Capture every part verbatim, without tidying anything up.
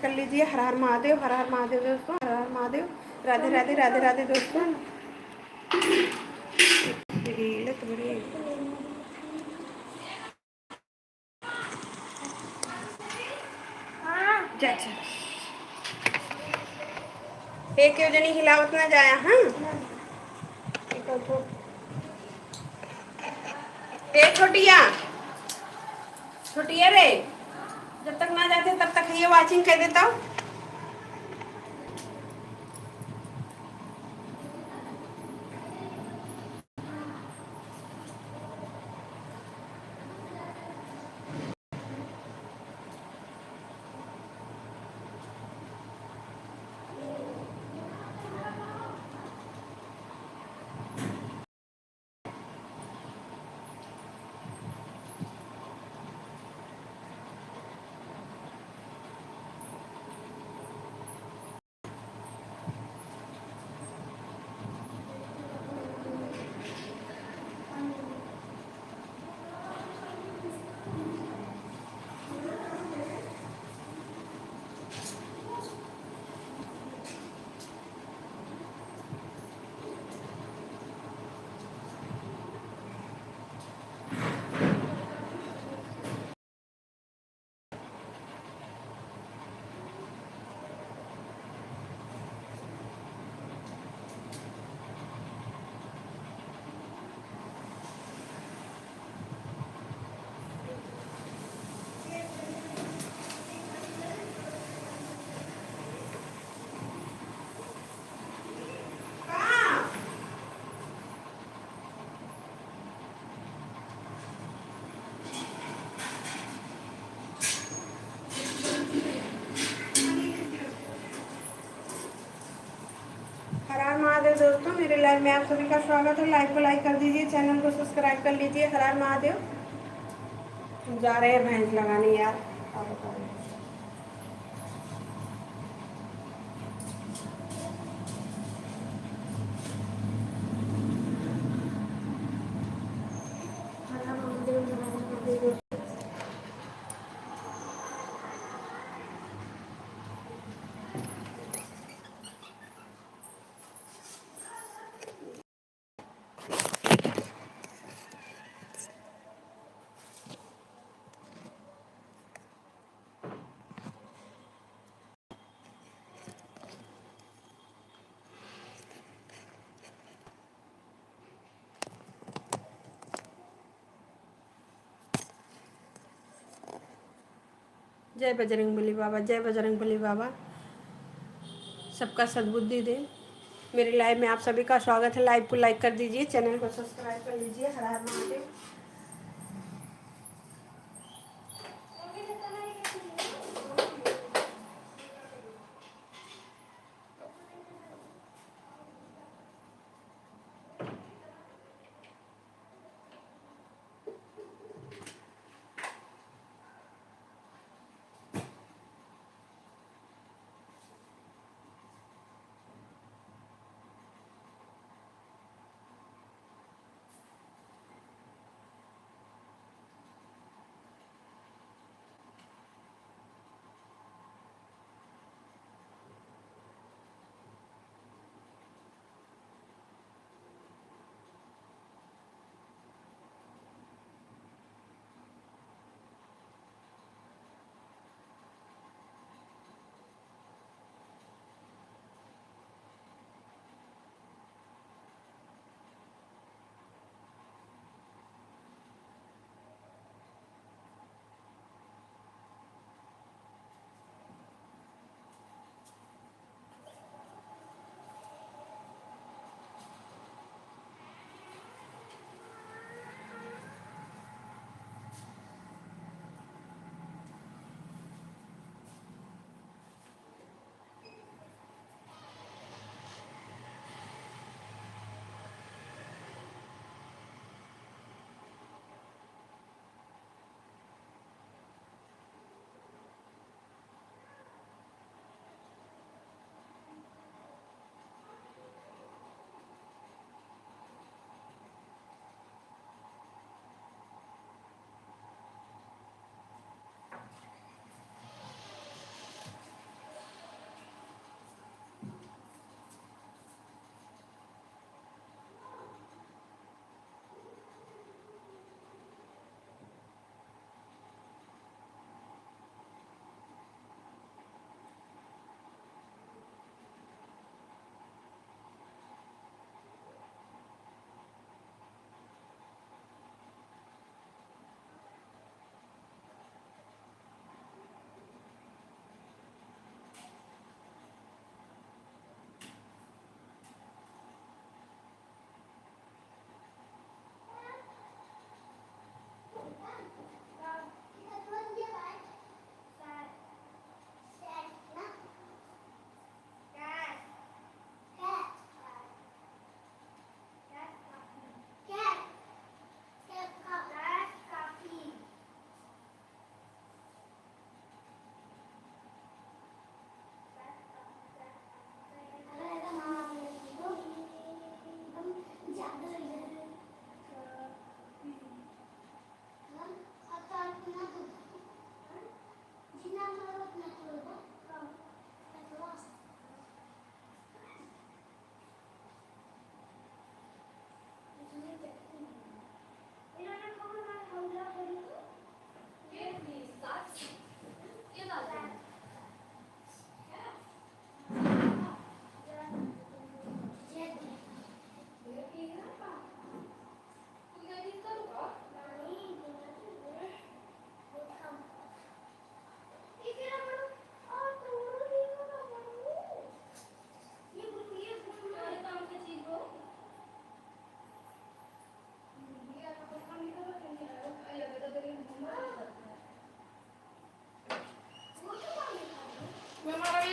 कर लीजिए। हर हर महादेव, हर हर महादेव दोस्तों, हर हर महादेव। राधे राधे, राधे राधे दोस्तों। ये ले तो बड़ी। जा, जा। एक जनी हिलावत ना जाया, हाँ? ए छोटिया, छोटिया रे, जब तक ना जाते तब तक ये watching कर देता हूँ। हर हर महादेव दोस्तों, मेरे live में आप सभी का स्वागत है। Live को like कर दीजिए, channel को subscribe कर लीजिए। हर हर महादेव। हम जा रहे हैं भैंस लगाने यार। जय बजरंग बली बाबा, जय बजरंग बली बाबा, सबका सद्बुद्धि दे। मेरे live में आप सभी का स्वागत है। Live को like कर दीजिए, channel को subscribe कर लीजिए। हर हर महादेव।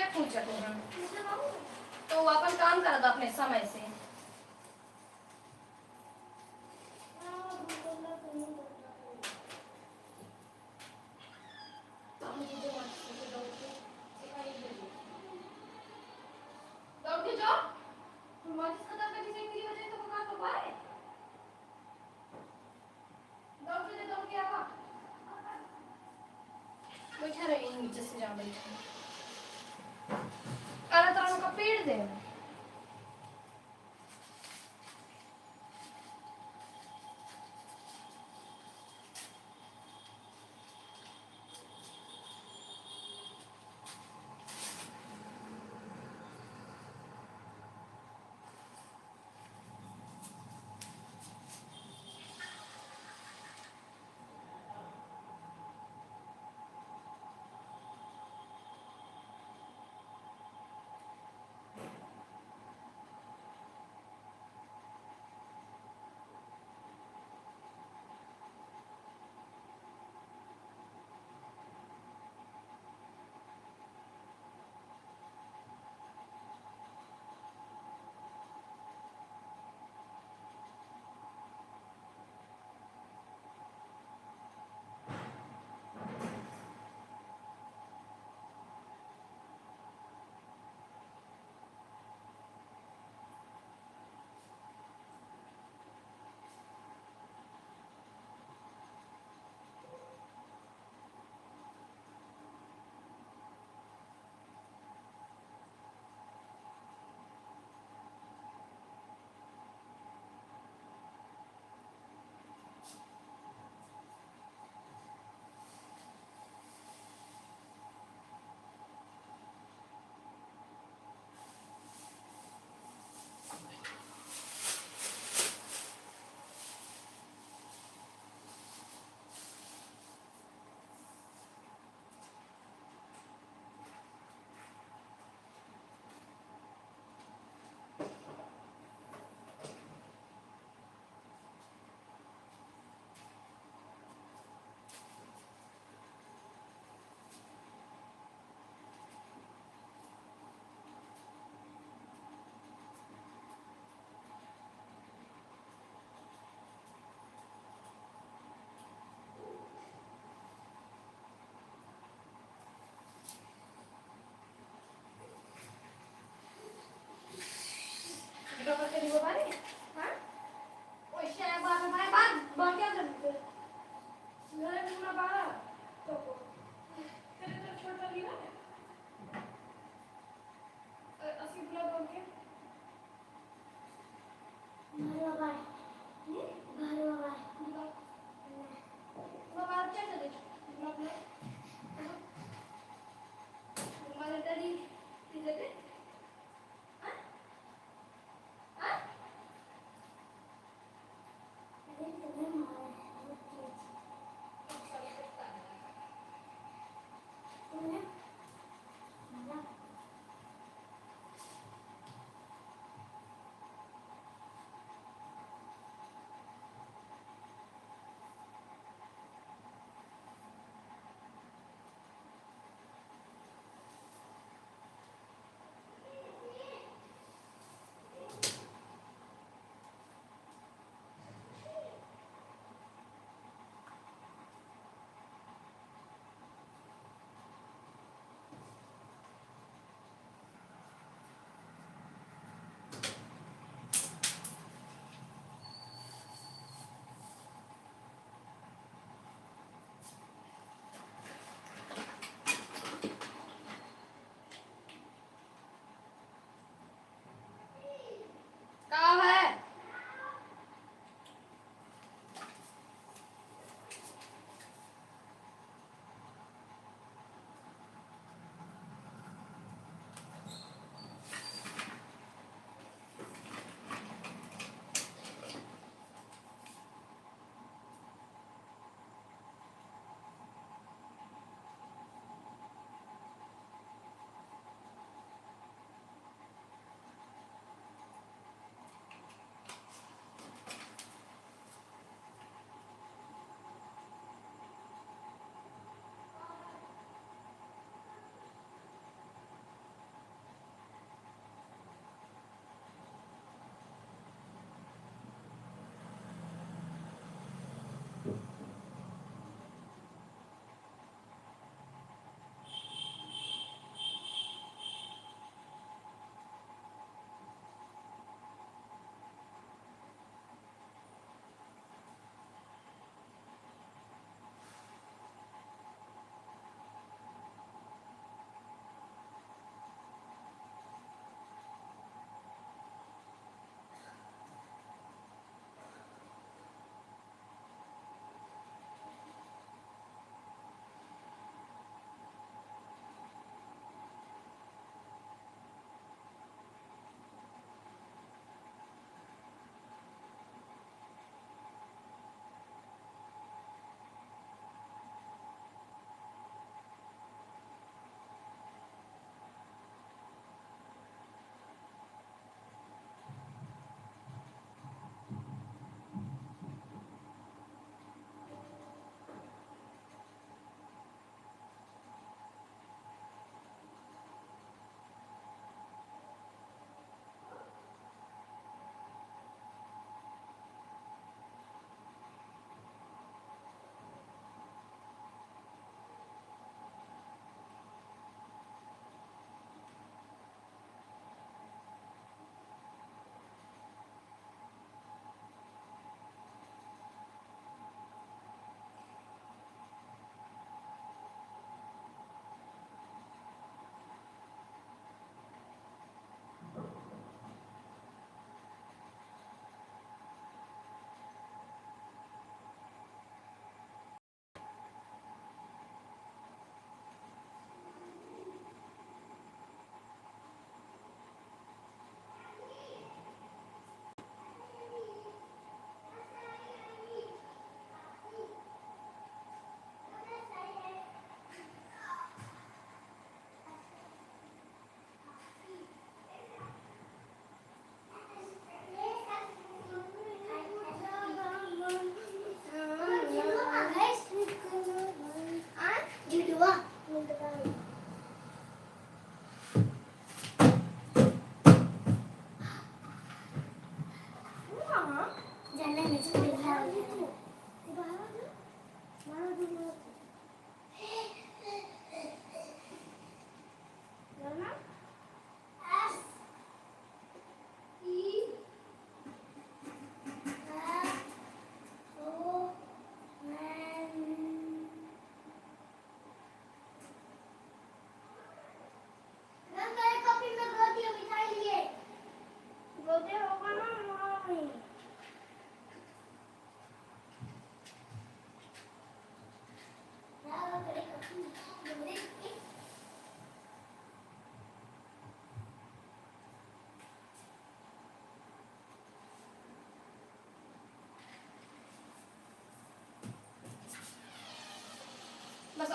पूछत हूँ। तो वो अपन काम करत अपने समय से। दौड़ के जाओ। माचिस खत्म कर, किसी मिली बजे तो बुखार तो पाए। दौड़ के, दौड़ के आवा। बैठा रही, यहीं नीचे से जा बैठा। अरे, तो उनका पेड़ दे।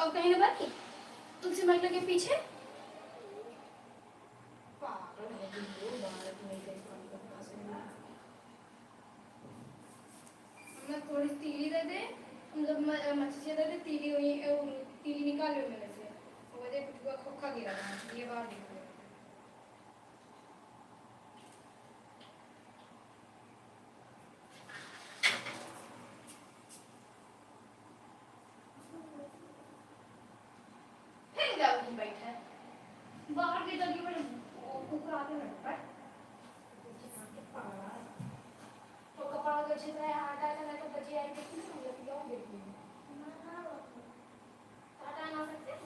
अब कहीं ना बाकी तुलसी माई के लगे पीछे। पागल है तुम लोग, बाहर की नहीं गई, कभी कभी फंसे नहीं। हमरा थोड़ी तीली दे दे, मतलब म-, मछली दे दे, तीली वही, अ, तीली निकाल लो मेरे से। वो दे, कुछ हुआ, खोखा गिरा था, ये बाहर निकाल लो। फिर जाओ तुम बैठे। बाहर के जगह पर कुकुर आते हैं, पर तो कपाल को अच्छे तरह आटा का ना तो बजे आई, देखी ना, हम लोग जाओ देखी। आटा ना सकते।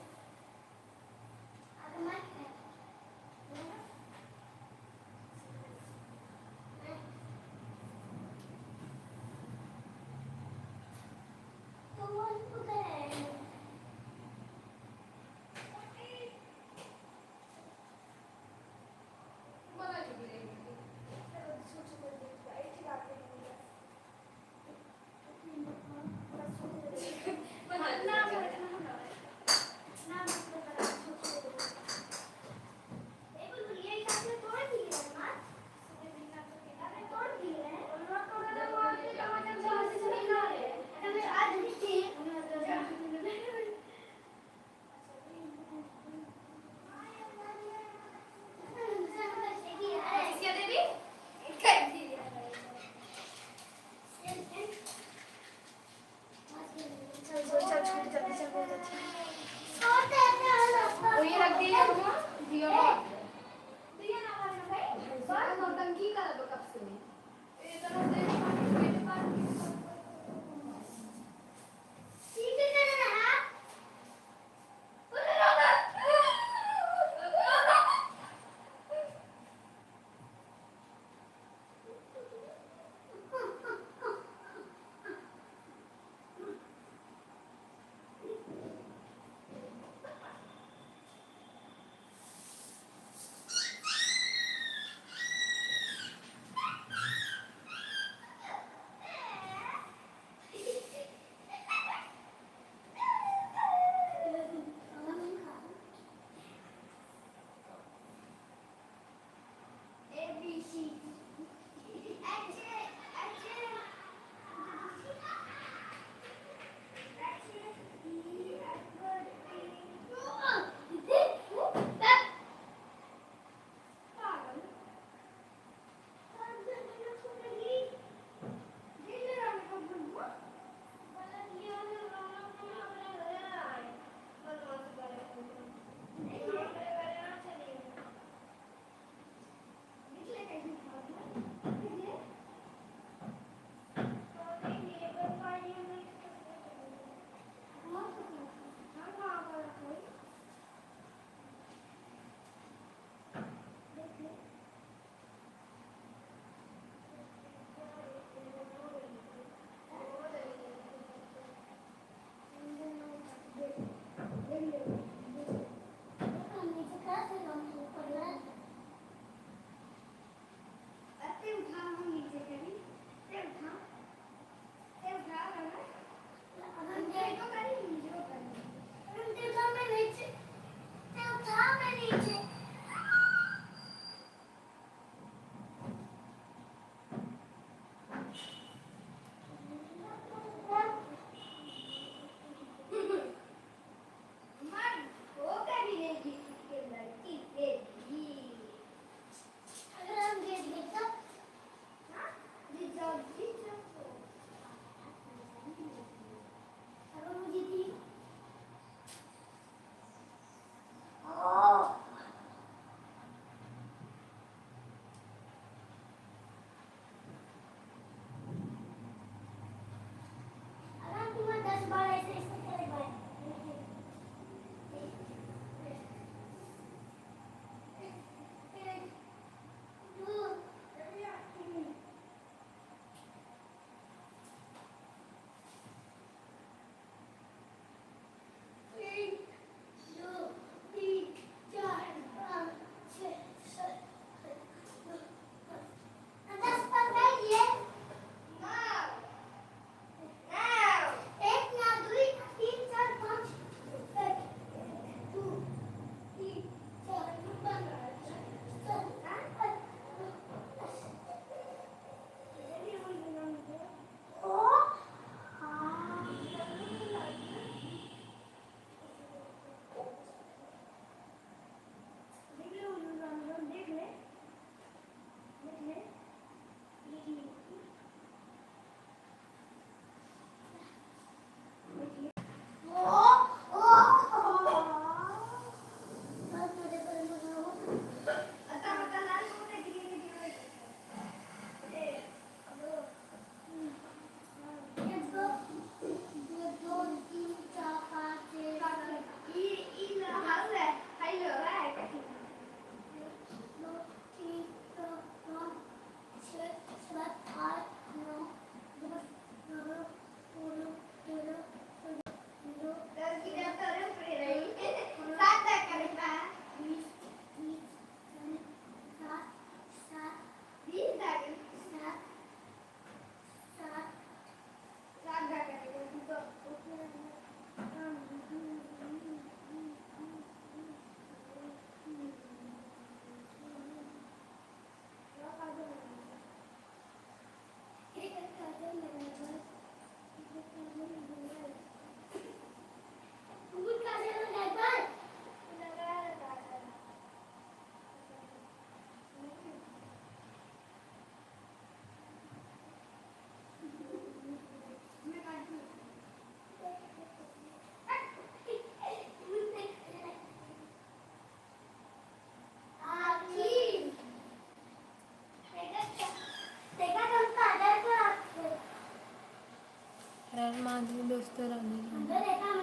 चल, चल, चल, छूट जल्दी चल, बहुत अच्छा। वही रख दिए हम, दिया बात। दिया ना हमारे भाई, बस नौटंकी करत हो कब से। ये तरफ से राम माधव दोस्तों राधे राधे।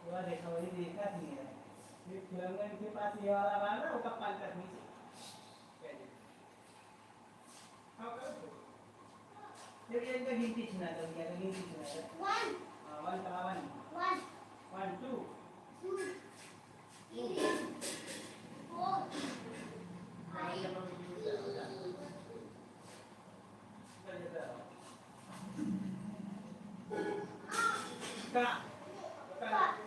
वह देखा, वही देखा थी यार। ये फिल्म के पास ये वाला रहा ना, उसका पंख नीचे। फिर इनका गिनती सुना दो, इनका गिनती सुना दो। One। हाँ, one कहा, one। One। One, two। Two। Three। Four। Five। का। का।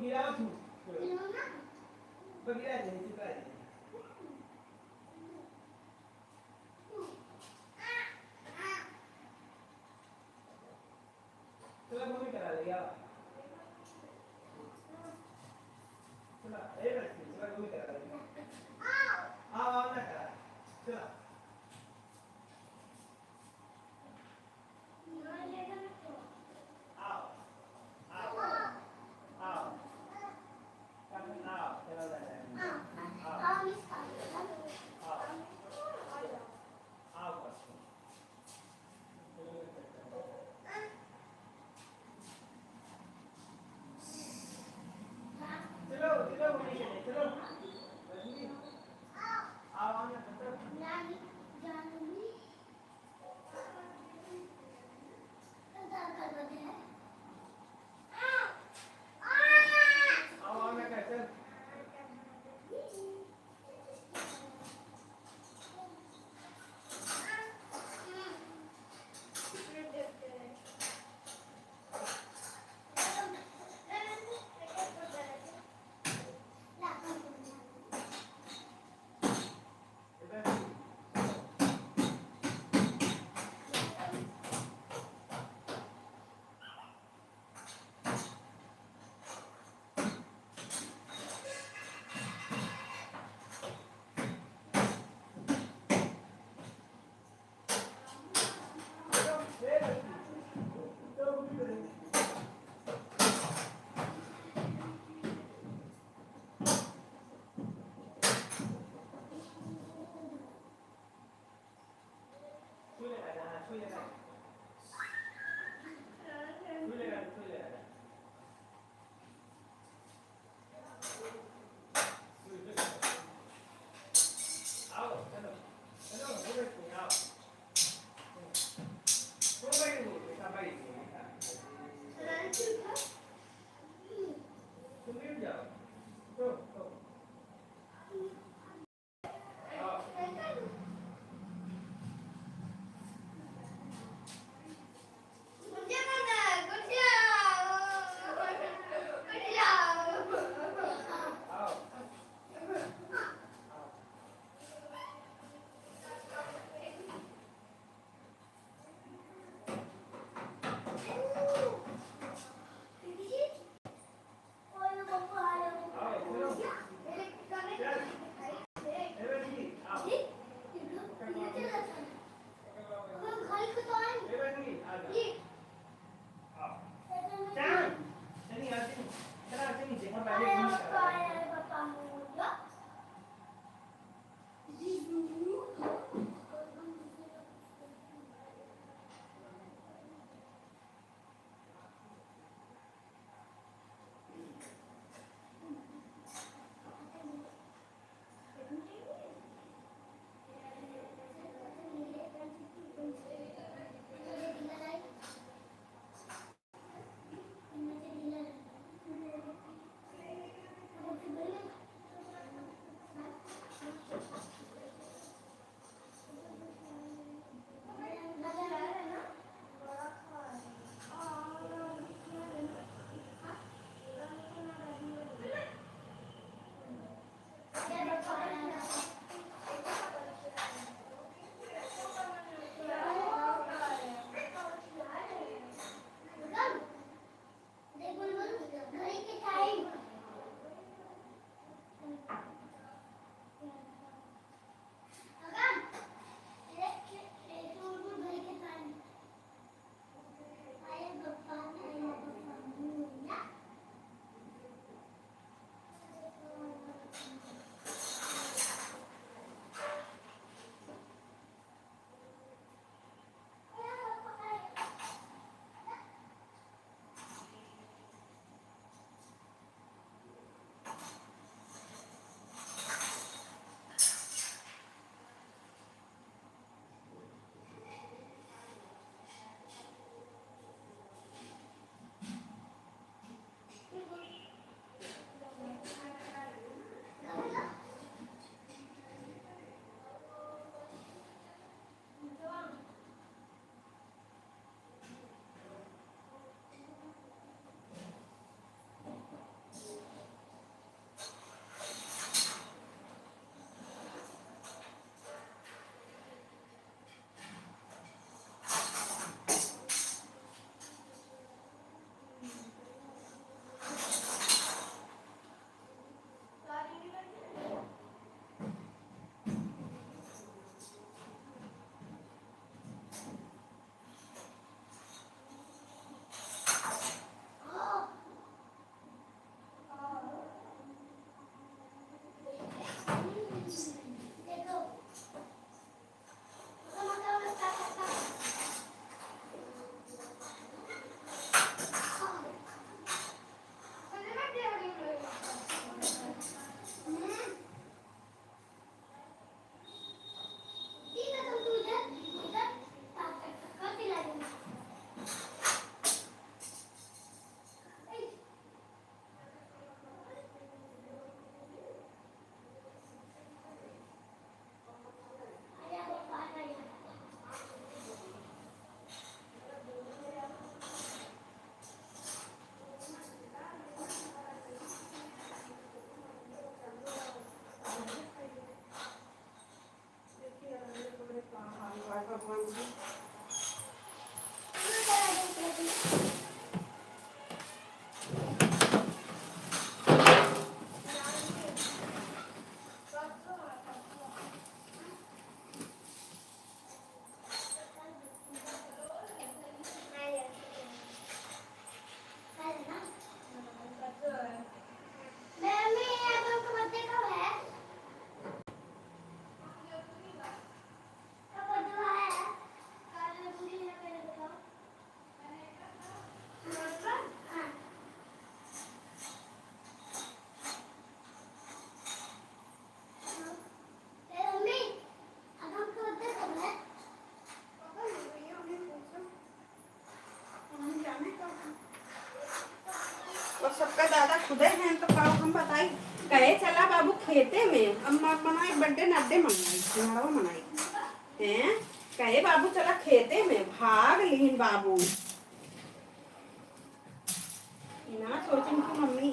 गिरावत हूँ। बगिरा दे, चिपका दे। चला, घूमी करा ले, आओ। चला, ए बच्ची, चला, घूमी करा ले। आओ, आओ ना करा। चला। आओ, आओ, आओ। आओ, चला, चला, चला। आओ। आओ। आओ, बच्ची। चलो, चलो, मम्मी के लिए, चलो। दादा खुदे हैं तो का हम बताई, कहे चला बाबू खेते में, अब म-, मनाई बर्थडे नड्डे मनाई, मनावा मनाई। हैं? कहे बाबू चला खेते में, भाग लीन बाबू। इना सोचिन कि मम्मी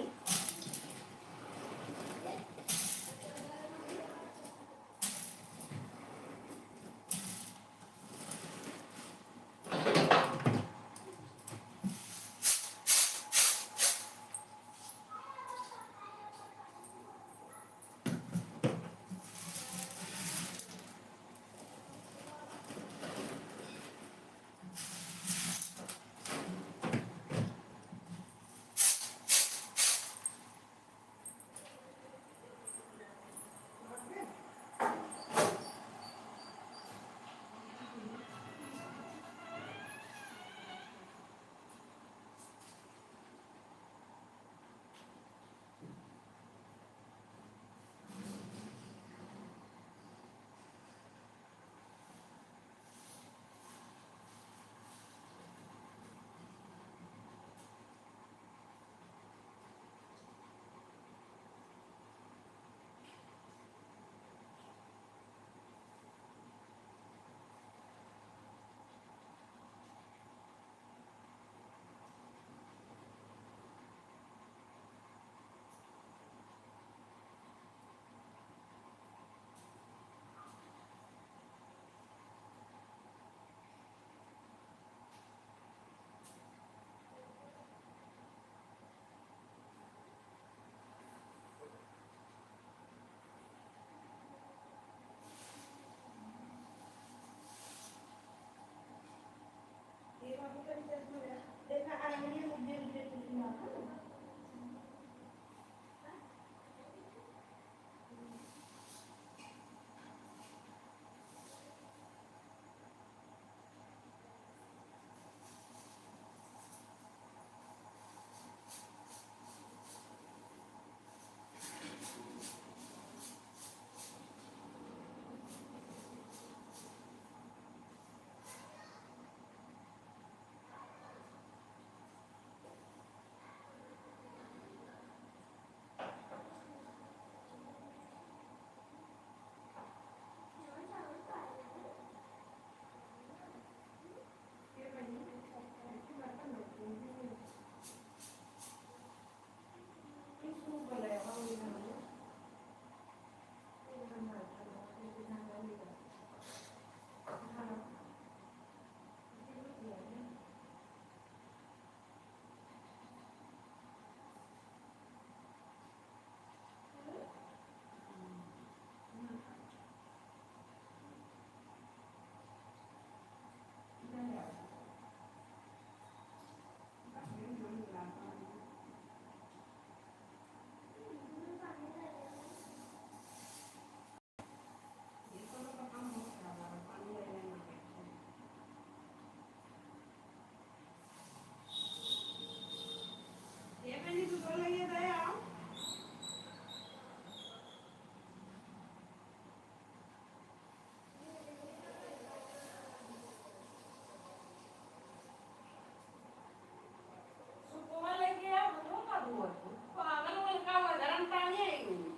सुपवा लेके आ, हाथवा का धोवत हो? पागल वाला का हुआ? गरम पानी आई हुई।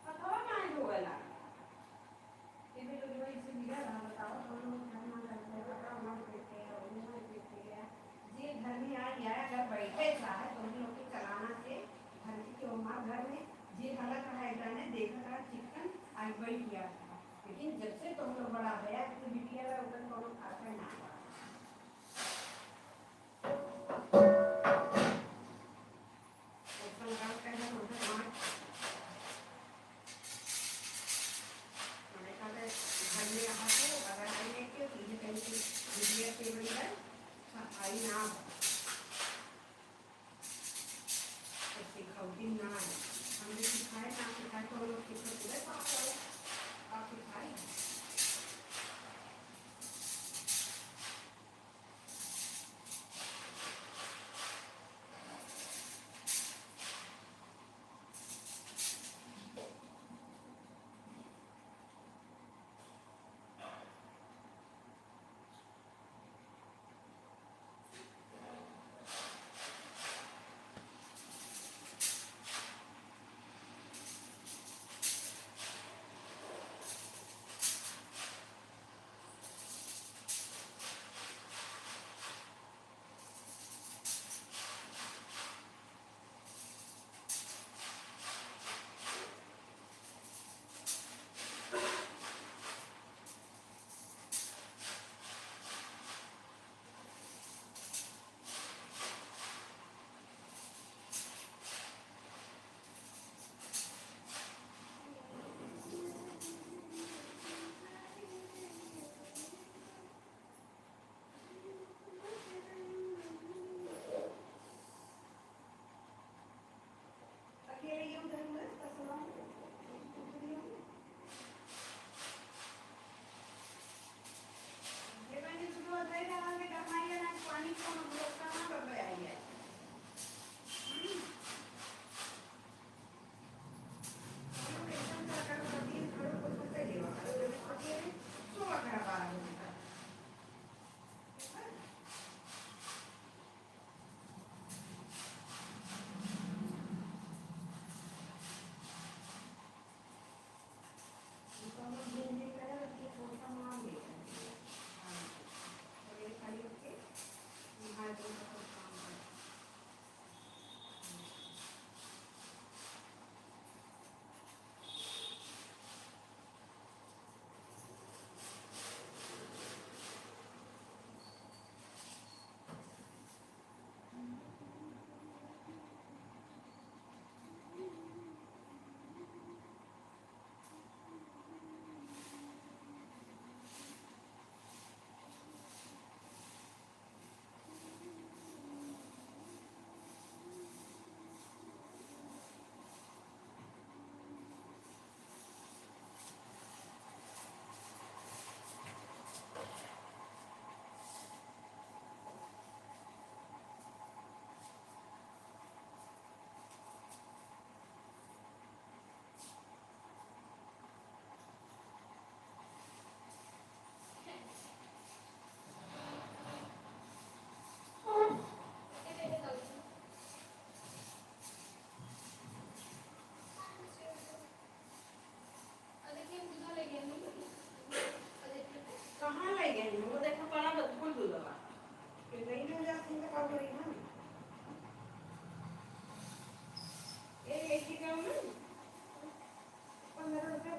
हथवा काहे धोवे ला? ये भी लोग वही से बिगड़ रहा, बताओ, हम लोग घर में रहते हैं, बताओ, ना देते हैं, वो ना देते हैं। जे घर में आ गया, अगर बैठे चाहे तो हम लोग के चलाना से घर के, क्यों हमारे घर में जे हालत रहा, एकरा ने देखत रहा, चिकन आज बैठ गया था। लेकिन जब से तुम लोग बड़ा भया, तो बिटिया ला उधर कोनो खास में ना पड़ा।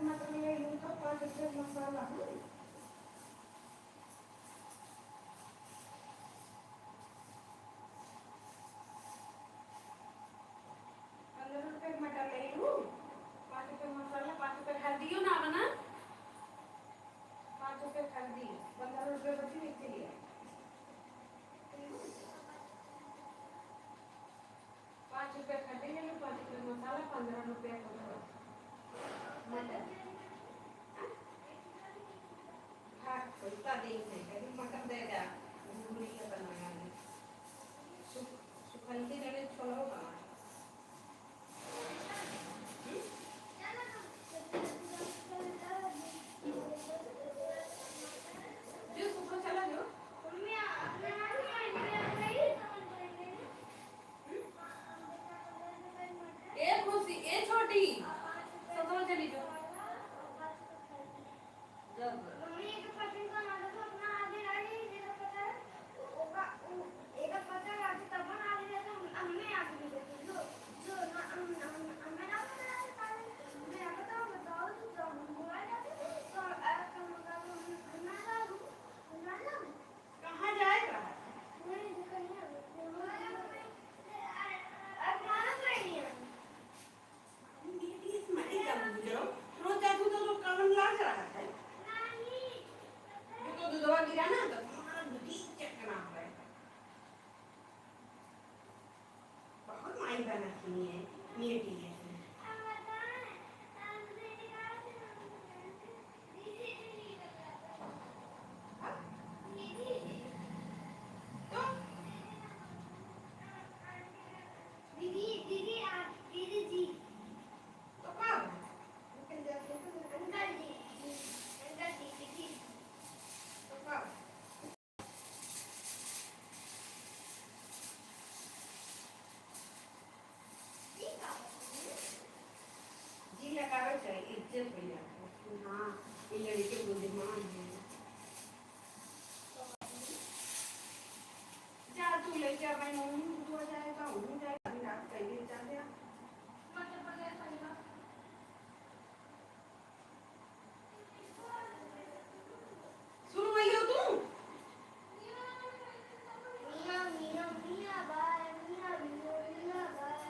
मटर ले लूँ तो पाँच रुपये मसाला, हम्म। पन्द्रह रुपये मटर ले लूँ, पाँच रुपये मसाला, पाँच रुपये हल्दियो ना बना, पाँच रुपये हल्दी, पन्द्रह रुपये बची, इसीलिए। पाँच रुपया खट्टी ले लो, पाँच रुपया मसाला, पन्द्रह रुपया का मटर। हाँ? हाँ, पैसा दे है, कभी मटर दे जा, घुघुनी का बना ले। सुख-, सुखलती डले छोलो बना। हम्म? जो सुखल चला जो। ए खुशी, ए छोटी, सतवा चली जो। जब मम्मी एक पतंग का नाटक अपना आगे लाई, जेकर पता है, ओका, उ, एकर पता है, आगे तब ना आगे जाता, हम, हमें आगे नहीं जाते। जो, जो ना, हम, हम, हमें ना पता है, काहे? हमें आगे तो बताओ, तो हम बुला जाते थे, तो, अ, तो हम, हम, हम ना जाऊँ, हम ना जाऊँ। कहाँ जाए रहा था? नहीं, दुकान में। अरे, मारा तो नहीं है। अरे, ये, ये मैं क्या बुझ रहा हूँ? रोज जाती तो लोग कामन लाग रहा है। नहीं। जो तो दूधवा गिरा ना, तो तुम्हारा दूध ही चकना हो गया। बहुत माई बना की है, मेरी है। हाँ? तो? दीदी, दीदी, आप, दीदी जी। तो का? अंकल जी, अंकल जी, दीदी। तो का? जी लगावे चाहे, इज्जत हो जाए। हाँ, ये लड़के बुद्धिमान हैं। जा तू लेके आ भाई, मम्मी को जाए तो हम जाए, अभी रात कहीं चल गया। सुन भैया तू। मियाँ, मियाँ, मियाँ बाय, मियाँ, मियाँ, मियाँ बाय।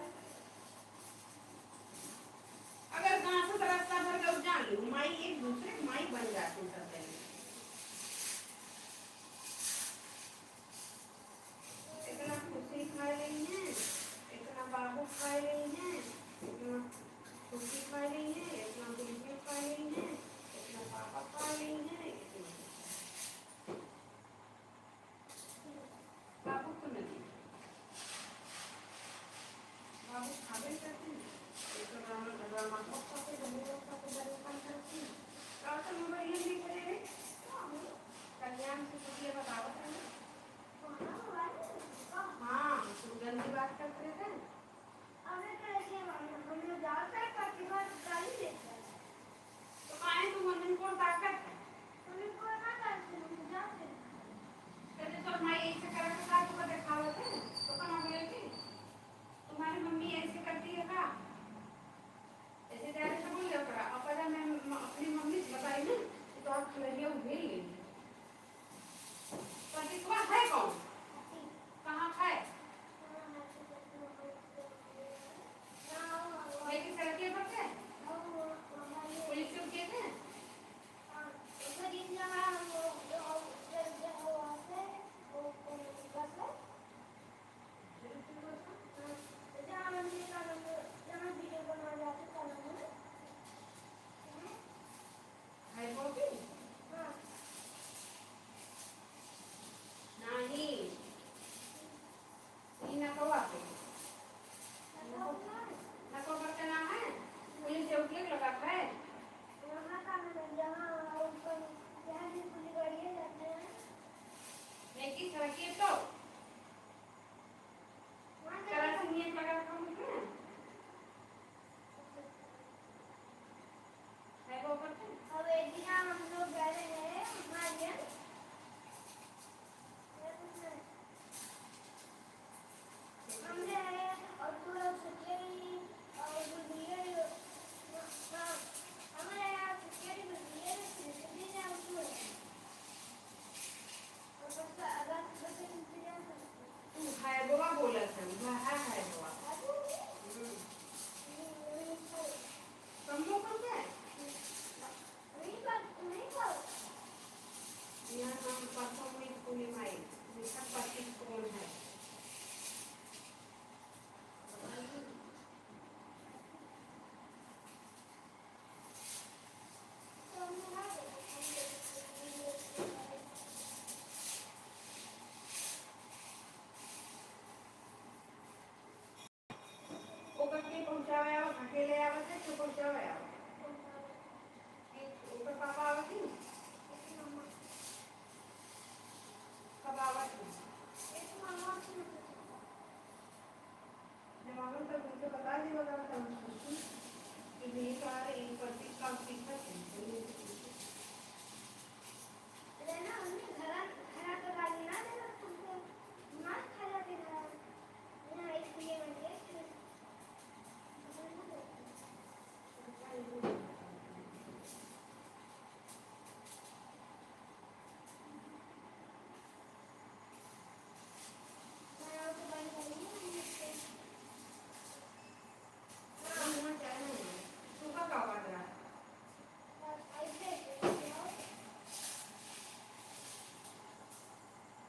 अगर गाँव से तो रास्ता भर के जान लो, माई एक दूसरे की माई बन जाती सब जने। इतना खुशी खा रही है, इतना बाबू खा रही है, इतना खुशी खा रही है, इतना गुलगुल खा रही है, इतना पापा खा रही है, इतना बाबू को नहीं। बाबू खाबे करते हैं, एक तो राम, राम आपको खाते, जमीन आपको बड़े काम करते हैं। तो आप तो मोबाइल में देख रहे हैं, तो हम कल्याण से कुछ ये बतावत रहे। हाँ, सुगंध की बात करते थे। अबे कैसे मालूम? हम लोग जाते हैं, प्रतिभा गाली देते हैं। तो काहे तुम मन में कौन ताकत है? हमें कोई ना ताकत है, हम जाते हैं। कहते तोर माई ऐसे करके का तुमको दिखावत है? तो कहाँ गए थे? तुम्हारी मम्मी ऐसे करती है का? ऐसे क्या होया? एक ओकर पापा आवत ही? कब आवत ही? जब आवन तब उनसे बता दी, बता, तब हम सोचें कि नहीं, सारे एक प्रतीक का सीखत है, तो ये तो सीखत है। अरे ना, हमने घरा, घरा के गाली ना देना तुमको, मार खा जाते घर। यहाँ इसलिए मैं लेट हूँ।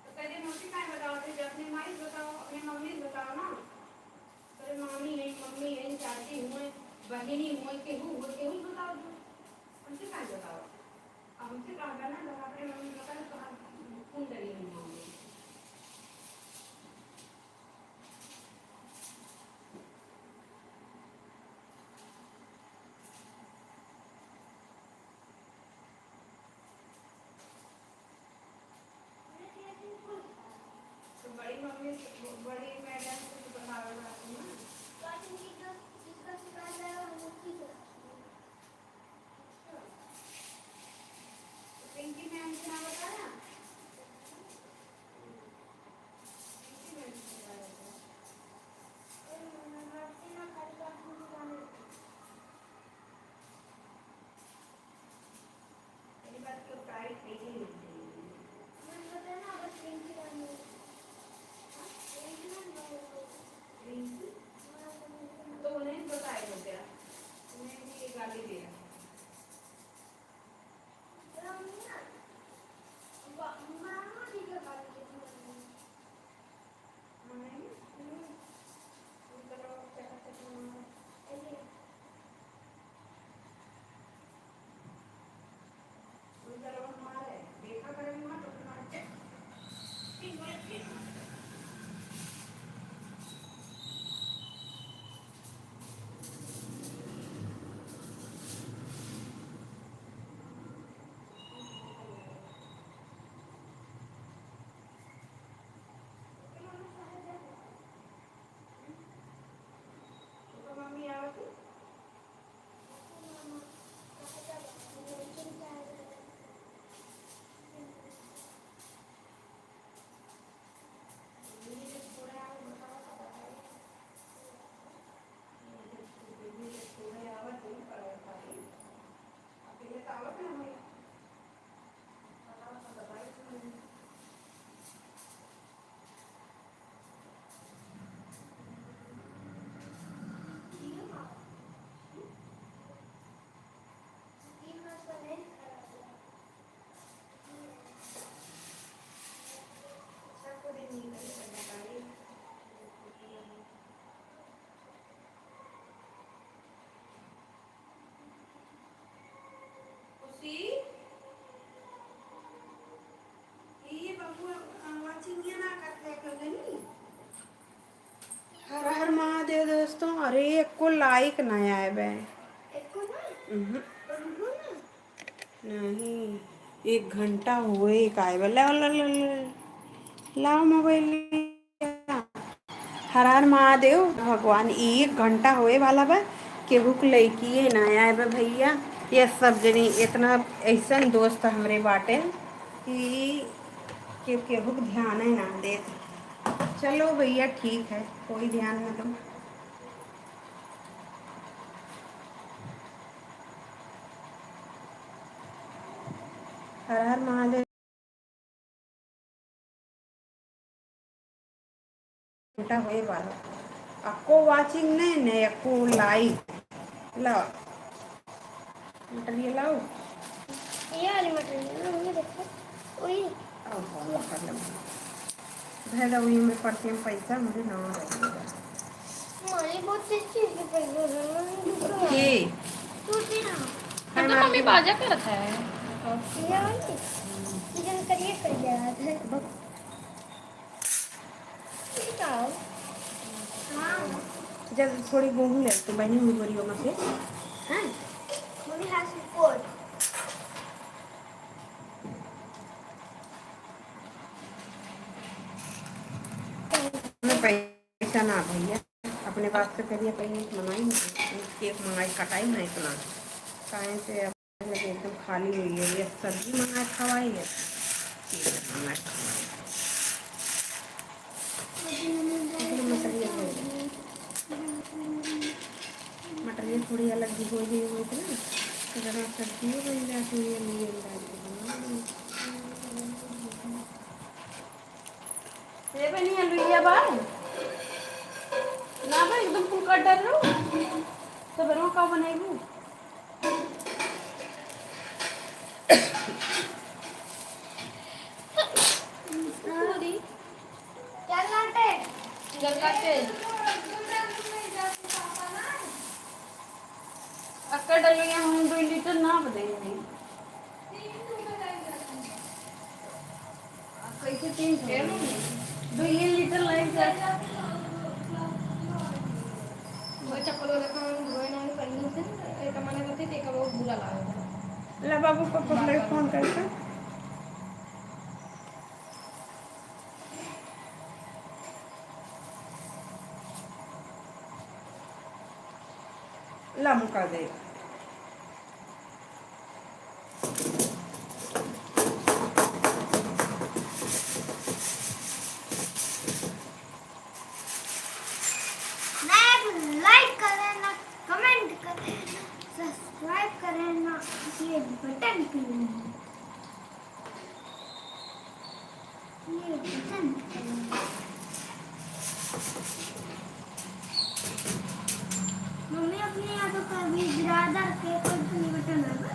तो पहले हमसे काहे बताओ थे, जब अपने माई से बताओ, अपने मम्मी से बताओ ना। अरे मामी है, मम्मी है, चाची हुए, बहिनी हुए, केहू हुए, केहू से बताओ तू। हमसे काहे बताओ? अब हमसे कहा ना, जब अपने मम्मी से बताओ, तो हम खून डरी हुई मामी। तो बड़ी मम्मी से, बड़ी मैडम से तो बतावे बात ना। अच्छा। तो पिंकी मैम से ना बताया? पिंकी मैम से बताया था। मेरी बात को टाइट नहीं है। तो उन्हें बताए हो गया, उन्हें भी ये गाली दे रहा। खुशी, ये बबुआ, अ, वाचिंग ये ना करते, कर लेनी? हर हर महादेव दोस्तों। अरे, एको लाइक ना आए बे। एको ना? उहुं। उहुं ना? नहीं, एक घंटा होए का आए बे। लाओ, लाओ, लाओ, लाओ। लाओ मोबाइल। हर हर महादेव। भगवान, एक घंटा होए वाला बा, केहू के लइकिए ना आए बा भइया। ये सब जनी इतना ऐसन दोस्त हमरे बाटे कि के-, केहू के ध्यान ही ना देत। चलो भइया, ठीक है, कोई ध्यान ना दो। हर हर महादेव। घंटा होए वाला। अक्को वाचिंग नहीं, नहीं अक्को लाइक। लाओ। मटेरियल लाओ। ये वाली मटेरियल ना, मम्मी देखो। ओए। अब हम कर लेंगे। धर दो, वही में पड़ते हैं पैसा, हमरे नाम रहेगा। मारे बहुत तेज तेज के पैसे हो रहे हैं, मम्मी दूसरा के? तू तेरा। हम तो मम्मी बाजा करत है। ये वाली? इधर करिए, करिए यार। ये क्या हो? हाँ। जब थोड़ी गेहूं ले तो बनी हुई बोरियों में से। हैं? मम्मी has report। हमें पैसा ना भैया, अपने बात से करिए, पहले मंगाई ना, केक मंगाई, कटाई ना इतना, काहे से अब लगे एकदम खाली हुई है, ये सब्जी मंगाए खवाई है, केक मंगाए खवाई। लेकिन मटेरियल है, मटेरियल थोड़ी अलग भी हो गई हुई थी ना, तो जब आप सब्जी बन जाती है, ये लिए डाल के बना लो। ये बनी है लुइया बा? ना बा, एकदम फुल काट डाल लो। तो बरवा का बनाएगू? पूरी। क्या काटे? क्या काटे? अक्का डलिया हम दो लीटर ना बदेंगे। कैसे तीन सौ? दो ये लीटर लाइन से। वो चप्पल वाला काम धोए ना, पहले से एक मना करते थे, एक बहुत बुरा लगा था। ला बाबू को पकड़ ले, फोन करके। ला मुका दे। ना एक like करें, ना comment करें, ना subscribe करें, ना ये बटन पे ये बटन। मम्मी अपने यहाँ तो कभी बिरादर के कोई भी नहीं बटन है ना?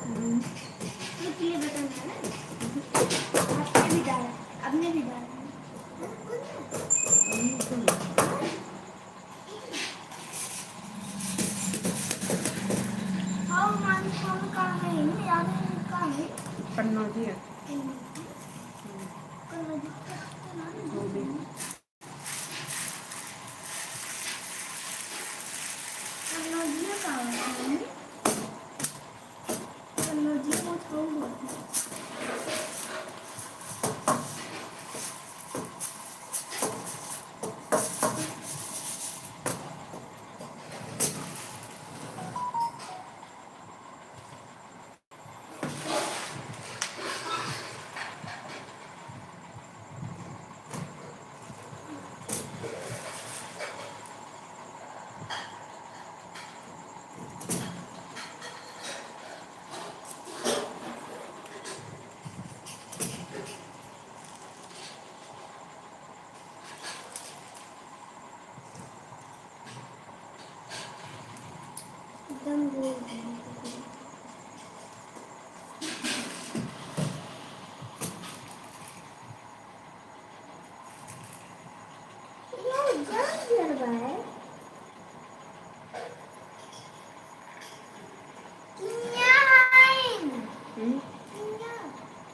हम्म। ये के लिए बटन है ना? आपने भी डाला, आपने भी डाला। हम्म। और मालिक कौन कहाँ है? याद है कहाँ है? कन्नौजी है। कन्नौजी। कन्नौजी। वो भी। कन्नौजिया कहाँ है? कन्नौजिया बहुत कम होती है। एकदम गोल है। ये उज्जर उज्जर बा है। किया है? हम्म? किया?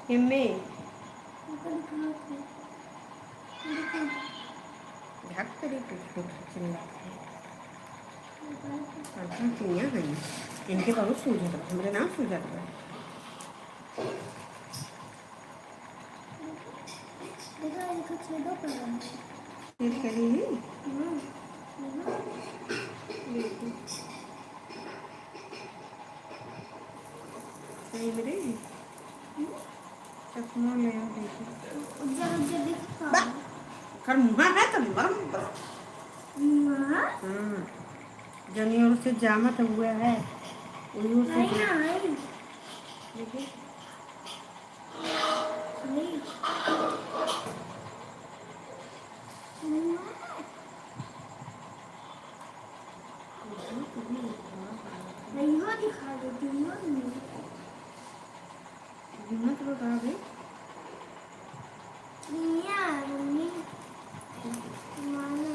हिम्मे। हमको दिखाओ तो। देखो। झाक तेरी टुक टुक चिल्ला। हाँ, हाँ, चिड़िया हैं। इनके बहुत सूझत बा, हमरे ना सूझत बा। देखो, देखो, छेदो कर रहा है। छेद करी है? हाँ, देखो। देखो। सही में रे? हम्म। चश्मा ले आओ, देखो। उज्जर, उज्जर देखो का बा। है? कर मुँह है तो मरम बस। मुँह? हाँ। जनी ओर से जामत हुआ है, वही ओर से नहीं, जा-, नहीं। देखिए। नहीं। मुँह है। नहीं, वो दिखा दो, दिखा दो। हिम्मत बता दे। दुनिया, मम्मी। मानो।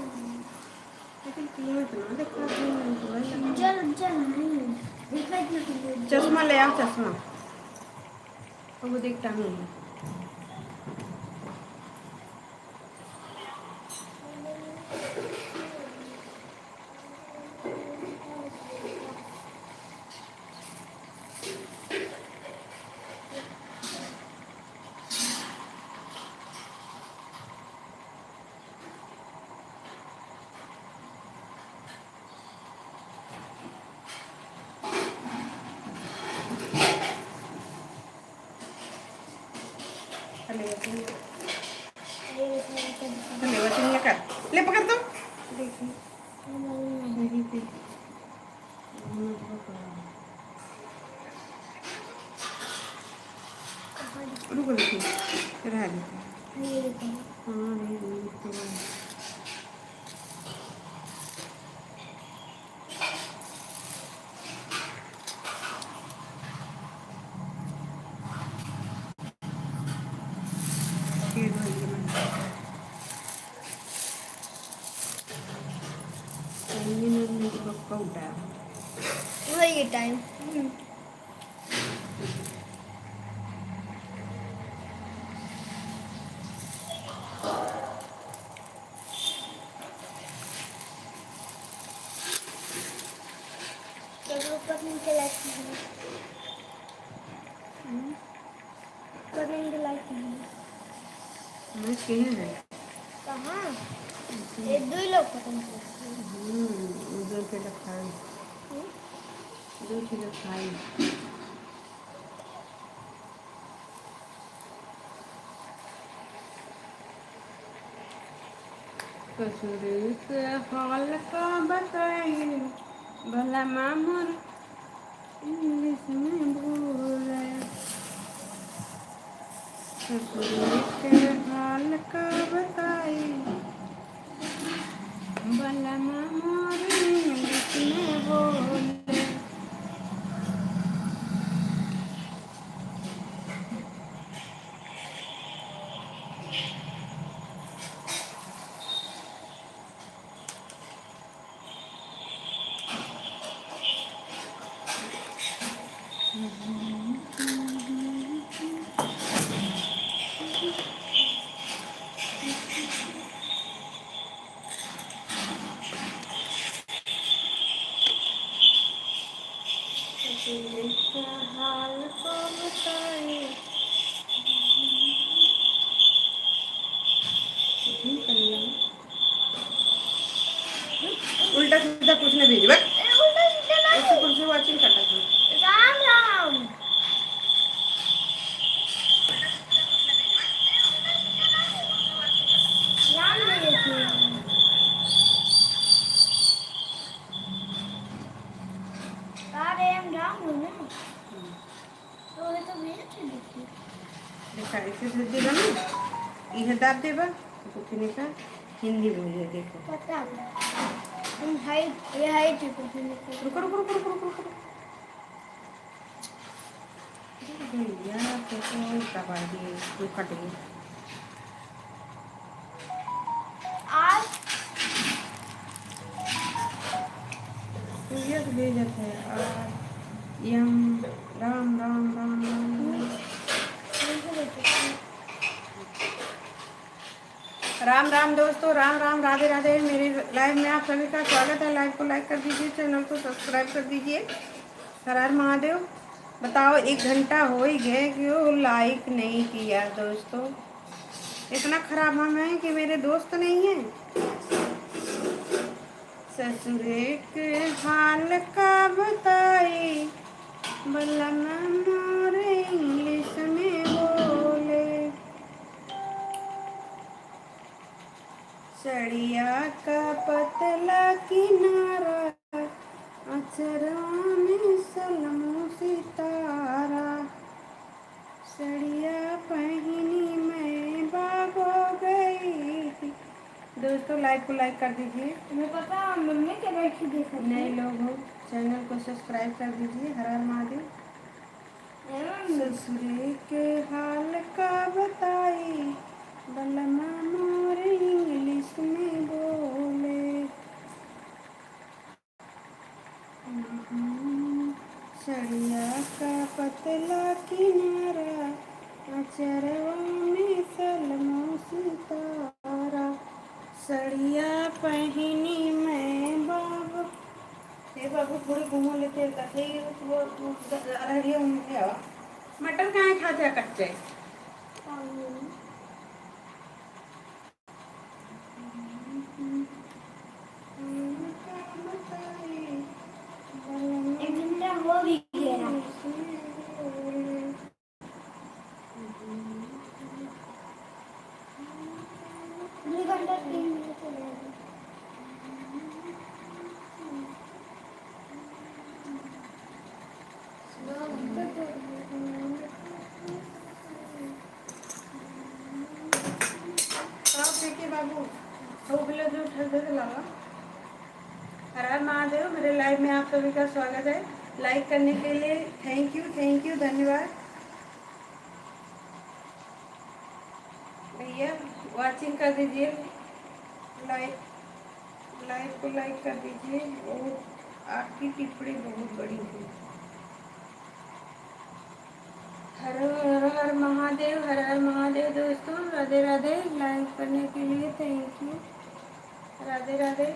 लेकिन कीमत ना देखा, कीमत ना देखा। उज्जर, उज्जर नहीं। देखा इतना कीमत। चश्मा ले आओ, चश्मा। अब वो देख टांगे हैं। बोलती, रह देती। ये देखो। हाँ, ये, ये तो है। ये दो, ये दो। ये नहीं, ये तो पक्का उल्टा है। वही टाइम। हम्म। चलो, ऊपर नीचे लाइट कीजिए। हम्म। ऊपर नीचे लाइट कीजिए। मैं किहे है? कहाँ? हम्म। ये दो ही लोग खत्म किए। हम्म, उधर के लखाई। हम्म? दो ठे लखाई। ससुर के हाल का बताई, भला मामर इंग्लिश में बोले। ससुर के हाल का बताई, भला मामर इंग्लिश में बोले। ससुर का हाल को बताई। उल्टा सीधा कुछ ना भेजबे। ए, उल्टा सीधा ना। उससे कुछ भी watching करता था। राम राम। राम नहीं देखिए। अरे हम राम हो ना। तो ये तो भेज के देखिए। देखा, ऐसे भेज देगा ना, इहे दाब देबा, तो फिर का हिंदी बोलिए, देखो। पता है। हम हाइट, ये हाइट है, तो फिर का रुको, रुको, रुको, रुको, रुको, रुको। भैया, तो, तो दबा दिए, तो कट गए। आज सूर्य के भेजत है, आज यम, राम, राम, राम, राम, राम। राम राम दोस्तों, राम राम, राधे राधे। मेरे live में आप सभी का स्वागत है। Live को like कर दीजिए, channel को subscribe कर दीजिए। हर हर महादेव। बताओ, एक घंटा हो ही गए, क्यों like नहीं किया दोस्तों? इतना खराब हम हैं कि मेरे दोस्त नहीं हैं। ससुरे के हाल का बताई, बलमा मोर इंग्लिश में बोले। सड़िया का पतला किनारा, अचरा में सलमो सितारा। सड़िया पहिनी मैं बाबो गई थी। दोस्तों, like को like कर दीजिए। तुम्हें पता है, मम्मी के बैठी देखो। नए लोग हो, channel को subscribe कर दीजिए। हर हर महादेव। ससुरे के हाल का बताई, बलमा मोर इंग्लिश में बोले। सड़िया का पतला किनारा, अचरवा में सलमो सितारा। सड़िया पहिनी मैं बाबू। हे बाबू, थोड़ी घूमो लेते हैं, कथे ही वो, वो, वो अरहरिया उनके आवा। मटर काहे खाते हैं कच्चे? एक घंटा हो भी गया। दो घंटा तीन मिनट हो गया। दो घंटा। वो भी लो जो उठा दे लावा। हर हर महादेव, मेरे लाइव में आप सभी का स्वागत है। लाइक करने के लिए thank you, thank you, धन्यवाद। भैया, वॉचिंग कर दीजिए, लाइव, लाइव को लाइक कर दीजिए। और आपकी टिप्पणी बहुत बड़ी है। हर हर हर महादेव, हर हर महादेव दोस्तों, राधे राधे। लाइक करने के लिए thank you, राधे राधे।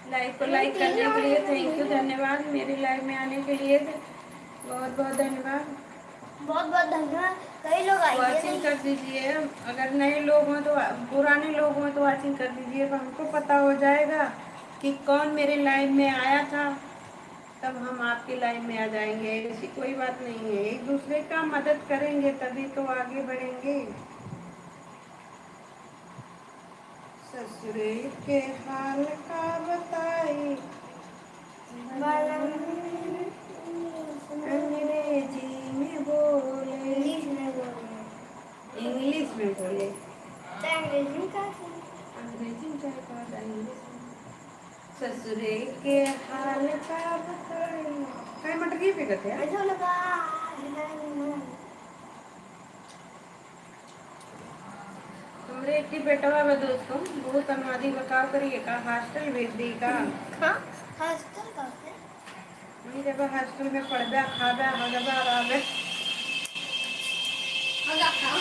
लाइव को लाइक करने के लिए thank you, धन्यवाद। मेरे लाइव में आने के लिए बहुत बहुत धन्यवाद। बहुत बहुत धन्यवाद। कई लोग आए हैं। वॉचिंग कर दीजिए। अगर नए लोग हों तो, पुराने लोग हों तो वॉचिंग कर दीजिए, तो हमको पता हो जाएगा कि कौन मेरे लाइव में आया था, तब हम आपके लाइव में आ जाएंगे। ऐसी कोई बात नहीं है, एक दूसरे का मदद करेंगे तभी तो आगे बढ़ेंगे। ससुरे के हाल का बताई, अंग्रेजी में बोले। इंग्लिश में बोले। इंग्लिश में बोले। तो अंग्रेजी में का बोले? अंग्रेजी में चाहे कहा था, इंग्लिश में। ससुरे के हाल का बताई। काहे मटरिये फेंकत है? ऐसा लगा। हमरे एक ठे बेटवा बा दोस्तों, बहुत अनवादी बा, का करी, का हॉस्टल भेज दी का? हाँ, हॉस्टल का है? वही जब हॉस्टल में पढ़बे, खाबे, हगबे, रहबे। हगा खा।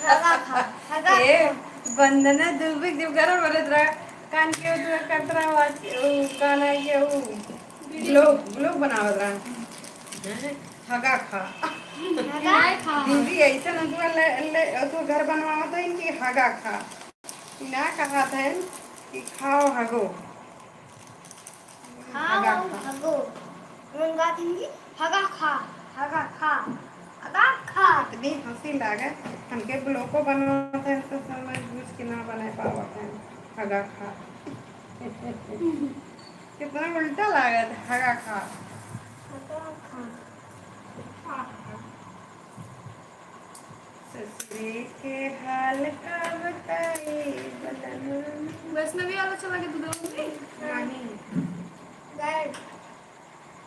हगा खा, हगा ए, खा। वंदना दुबे जब गरम बोलत रहा, कान के उधर करत रहा, आवाज, उ, कान आई के, उ, ब्लॉग, ब्लॉग बनावत रहा। हैं? हगा खा। हगा खा। दीदी, ऐसे न तू ले, ले, तू घर बनवावत है इनकी हगा खा। ना कहा था कि खाओ हगो। खाओ हगा खा। हगो। उनका हिंदी हगा खा, हगा खा, हगा खा। इतनी हंसी लागे, हमके ब्लॉगो बनवावत है तो समझ बूझ के ना बना पावत है। हगा खा। कितना उल्टा लागत, हगा खा। हगा खा। ससुरे के हाल का बताई बलमा। वैष्णवी वाला चला के दूध नहीं? नहीं। गाय।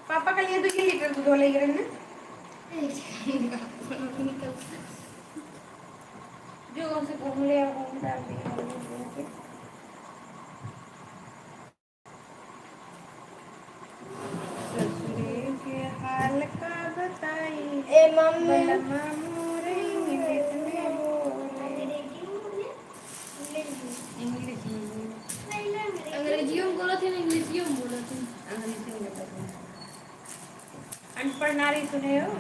पापा के लिए दो लीटर दूध ले गए ना। जो उनसे घूम ले, घूम डाल दिया, घूम के। ससुरे के हाल का बताई, ए मम्मी। बलमा मोरे इंग्लिश में बोले। इंग्लिश में। अंग्रेजियो में बोलत है, इंग्लिशियो में बोलत है। अंग्रेजियो में बोलत है। अनपढ़ नारी सुने हो?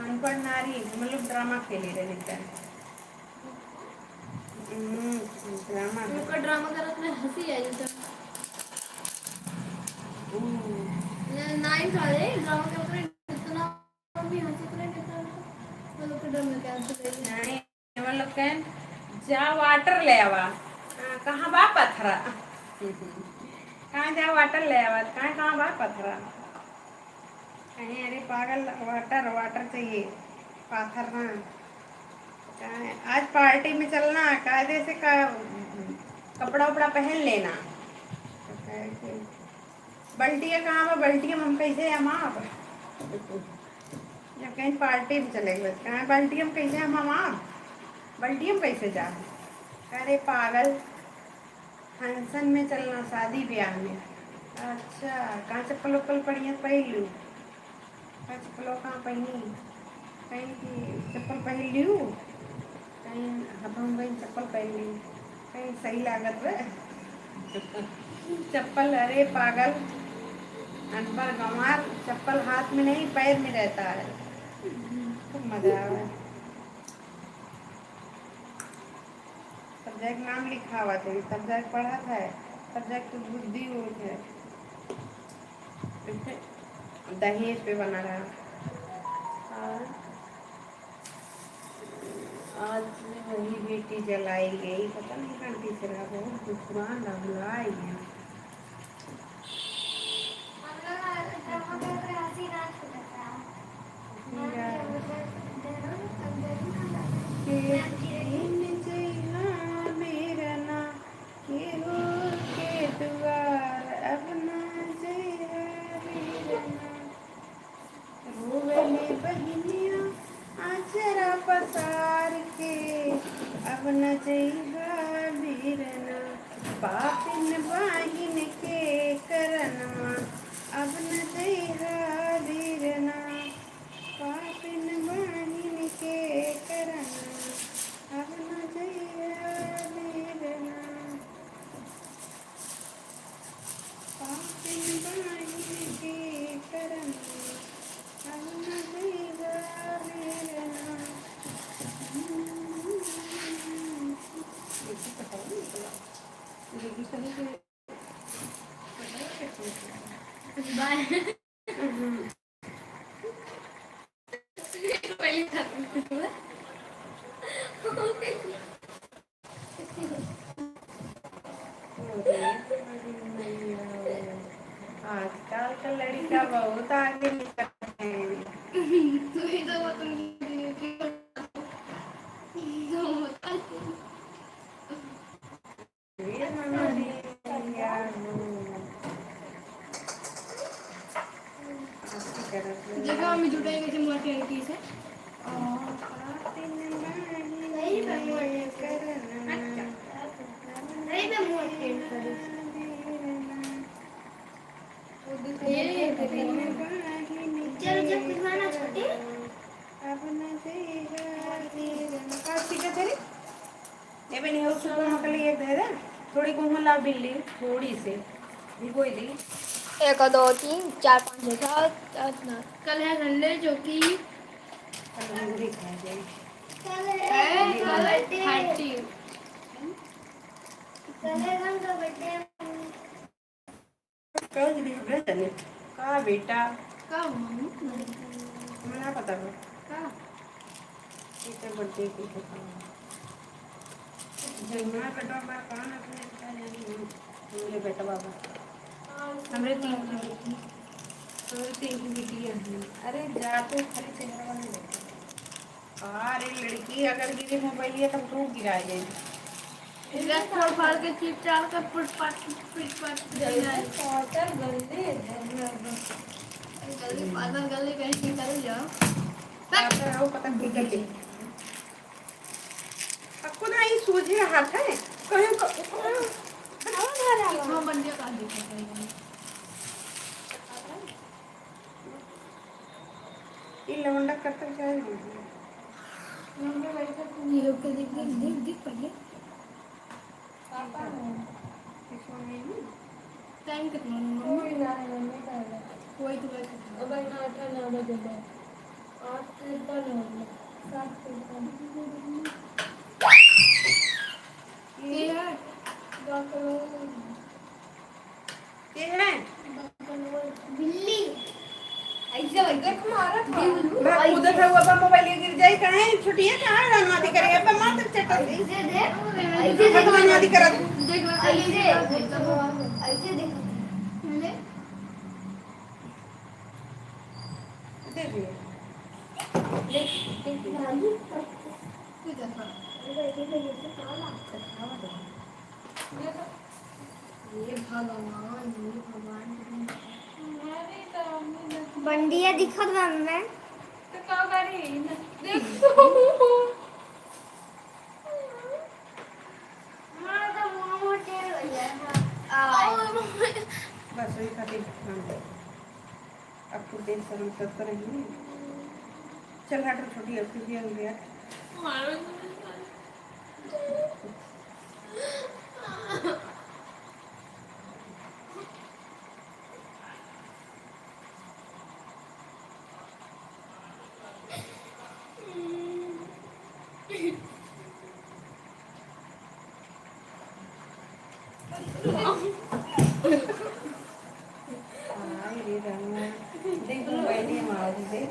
अनपढ़ नारी, मतलब ड्रामा खेले रहे एकदम। हम्म, ड्रामा। उनका ड्रामा करत में हंसी आई तो। हम्म। ना, नाइन्थ वाले ड्रामा करत रहे, इतना भी हंसत रहे, कितना तो लोग के डर में क्या हंसत रहे। नहीं, मतलब कहें, "जा वाटर ले आवा।" हाँ, "कहाँ बा पथरा?" कहाँ जा वाटर ले आवा? कहाँ, कहाँ बा पथरा? कहीं, "अरे पागल, वाटर, वाटर चाहिए, पाथर ना।" कहाँ है? "आज पार्टी में चलना, कायदे से का, कपड़ा उपड़ा पहन लेना।" तो कहे कि, "बल्टिया कहाँ बा? बल्टिया में हम कैसे हम आप?" जब कहीं पार्टी में चले गए, कहाँ, "बल्टिया में कैसे हम आप? बल्टिया में कैसे जा?" अरे पागल, फंक्शन में चलना, शादी ब्याह में। अच्छा, कहाँ चप्पल उप्पल बढ़िया पहिर लू? कहाँ चप्पलो कहाँ पहिनी? कहीं कि चप्पल पहिर लियू? कहीं हथवा में चप्पल पहिर लियू? कहीं सही लागत बा? चप्पल, अरे पागल, अनपढ़ गंवार, चप्पल हाथ में नहीं, पैर में रहता है। खूब मजा आवे। तब जाके नाम लिखावत है, तब जाके पढ़त है, तब जाके कुछ बुद्धि होत है। दहेज पे बना रहा। और आज वही बेटी जलाई गई, पता नहीं कहाँ तीसरा, बहुत दुखवान रहा, भुलाई गया। बाय। हम्म। पहले खत्म हुआ। आजकल का लड़का बहुत आगे निकल गए। तू ही तो वो तुम देखो, हमें जुटाई कैसे मोटी आंटी से। सही में मोटी आंटी। ये, ये, ये। चलो, जब कुछ ना छोटे। का सीखा तेरे? ए बनी, हो सुबह हम कल एक दे दे, थोड़ी गेहूं ला बिल्ली, थोड़ी से भिगोई दी। एक, दो, तीन, चार, पाँच, छः, सात, आठ, नौ। कल है संडे, जो कि कल हम भी खा जाए। कल है ए, कल है थर्टी। कल है कल का बर्थडे। कल भी भेज देने। का बेटा? का मम्मी? तुम्हें ना पता बा? का? इसे बर्थडे के लिए का? जमुना बेटा बा, कौन अपने बेटा जानी हम? हमरे बेटा बाबा। हमरे तीन की बेटी, हमरे तीन की बेटी है। अरे जा तो खाली चेहरा वाले देखो। अरे लड़की अगर गिरी मोबाइल ये तब रूप गिरा जाए। इधर फोड़ फाड़ के चिप चाल के फुटपाथ, फुटपाथ पे जल्दी जाए। पाउडर गंदे है, मैं बस जल्दी पाउडर गले कहीं से निकल जाओ। पाउडर हो पता नहीं कहीं। अब खुद आई सूझे हाथ है, कहीं को कितना बन गया, कहाँ देखा था ये? ई लवंडा कब तक जाए? ये लोग के देख, देख, देख, देख पहले। पापा ने। इसमें नहीं ना? टाइम कितना हुआ, मम्मी? कोई ना है, मम्मी का है। वही तो वही तो। अब है ना, आठ आना बजे बा। आठ तिरपन हो गया। सात तिरपन। ये है। डॉक्टर लोग। के है? बिल्ली। ऐसे वही देख मारत बा। भाग कूदत है, वो अपन मोबाइल ये गिर जाई, कहाँ है? छुटिया कहाँ है? रनवादी करे, अपन मार तक चट्टा से। ऐसे देख, ऐसे देख। रनवादी करत। देख, ऐसे, ऐसे देख। ले। देख ले। देख, देख, देख। तू देखा। ये भगवान, ये भगवान। बंडिया दिखत बा हमें। तो का करी? देख तो। हमारा तो मुंह में टेढ़ हो गया है। आ। बस वही खातिर हम अब कुछ देर से हम सब करेंगे। चल हट रे छोटी, अब फिर भी हो गया। हाय रे रामा, देख मोबाइल में आवाज दे।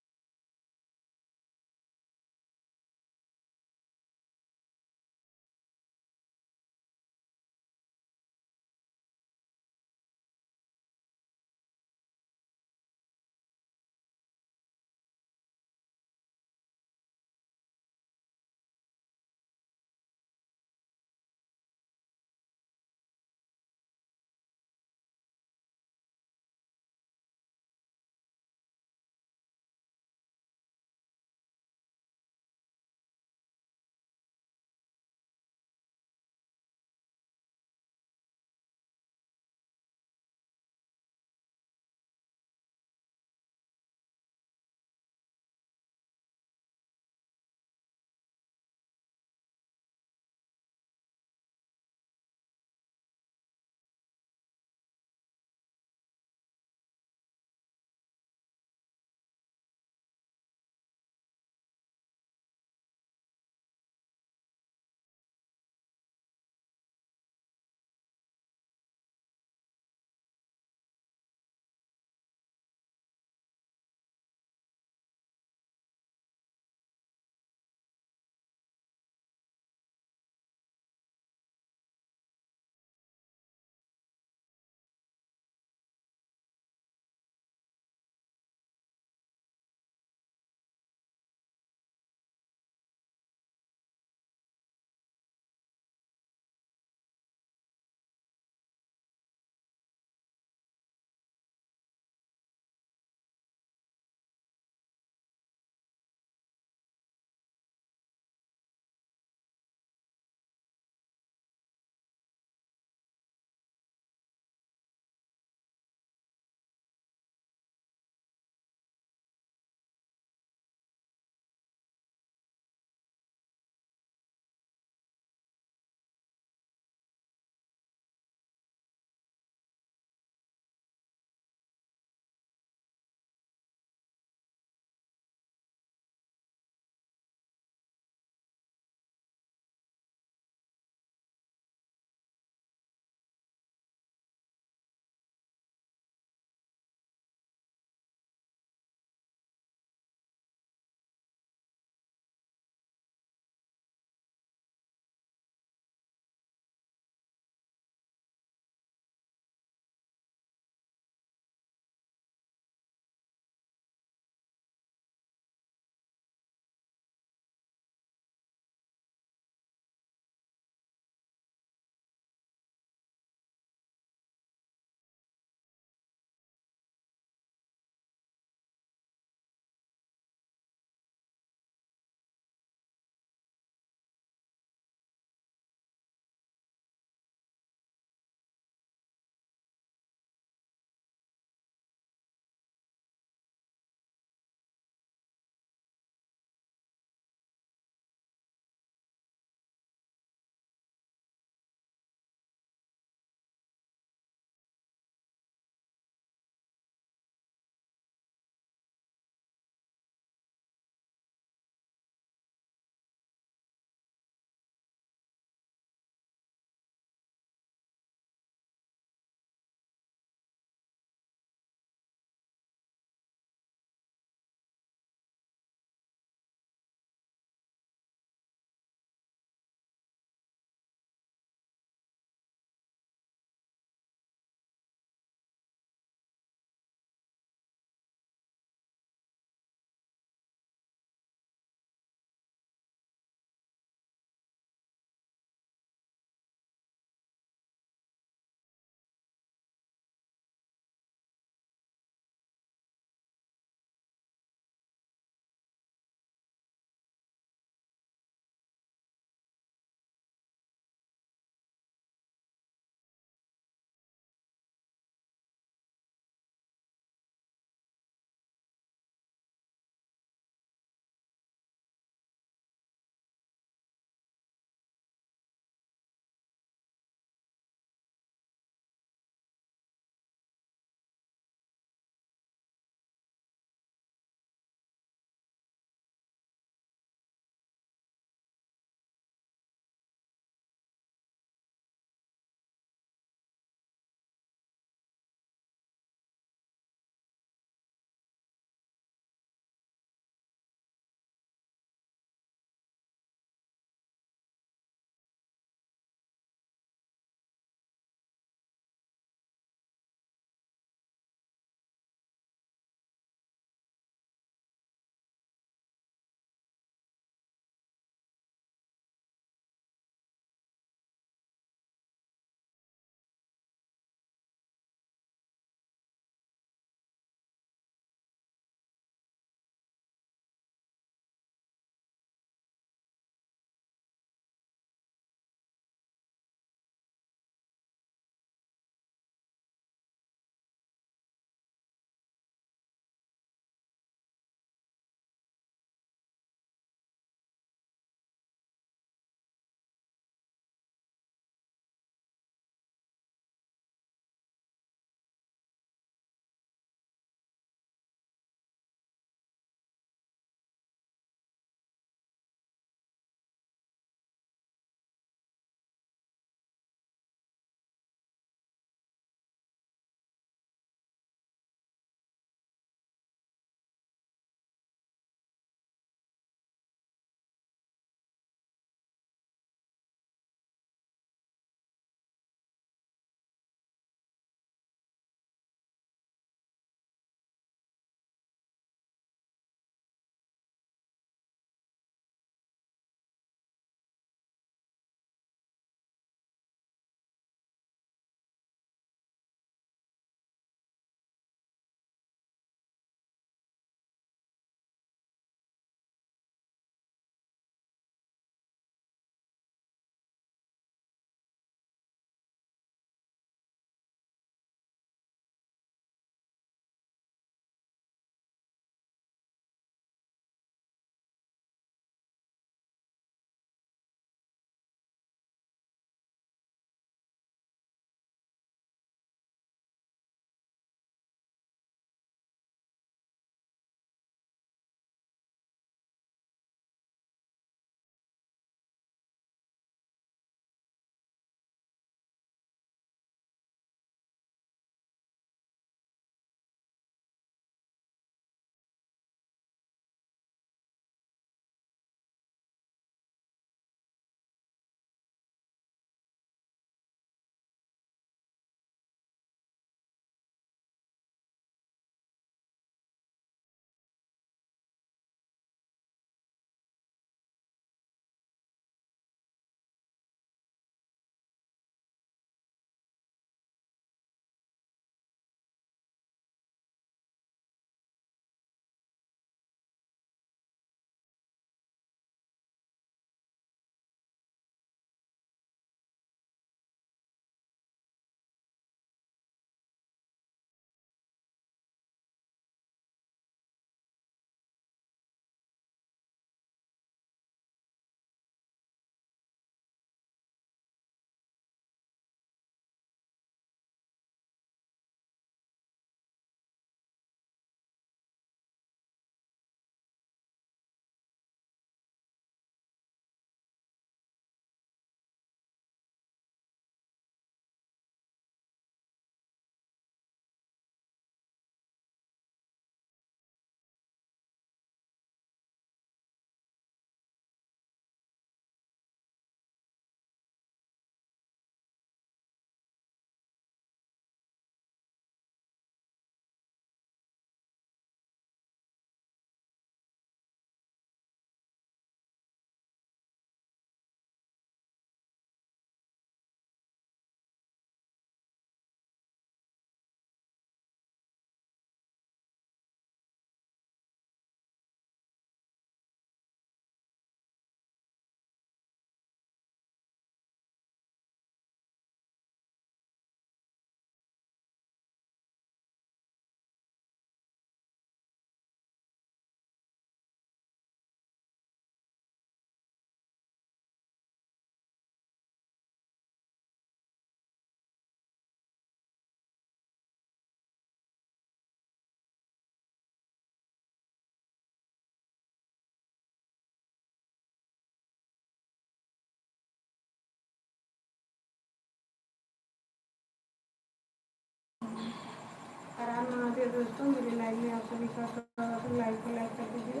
महादेव दोस्तों, मेरे live में आप सभी का स्वागत है। Live को like कर दीजिए,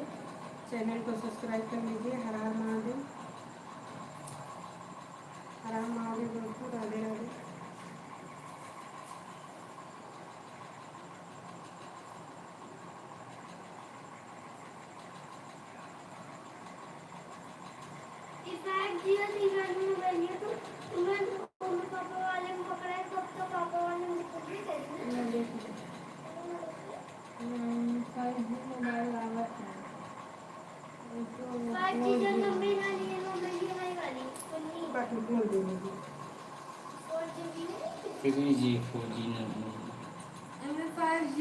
channel को subscribe कर लीजिए। हर हर महादेव, हर हर महादेव दोस्तों, राधे राधे। ई five G और ई वाले mobile है, तो तुम्हें, तुम्हें पापा वाले में पकड़ा है, तब तो पापा वाले में पकड़ ही करेंगे। हम्म, five G mobile आवत है। ये तो five G four G जब मम्मी ना लिए, मम्मी की हमारी वाली, तो नहीं। बाकी बोल देंगे। Four G भी नहीं। Three G, four G नहीं। एमे five G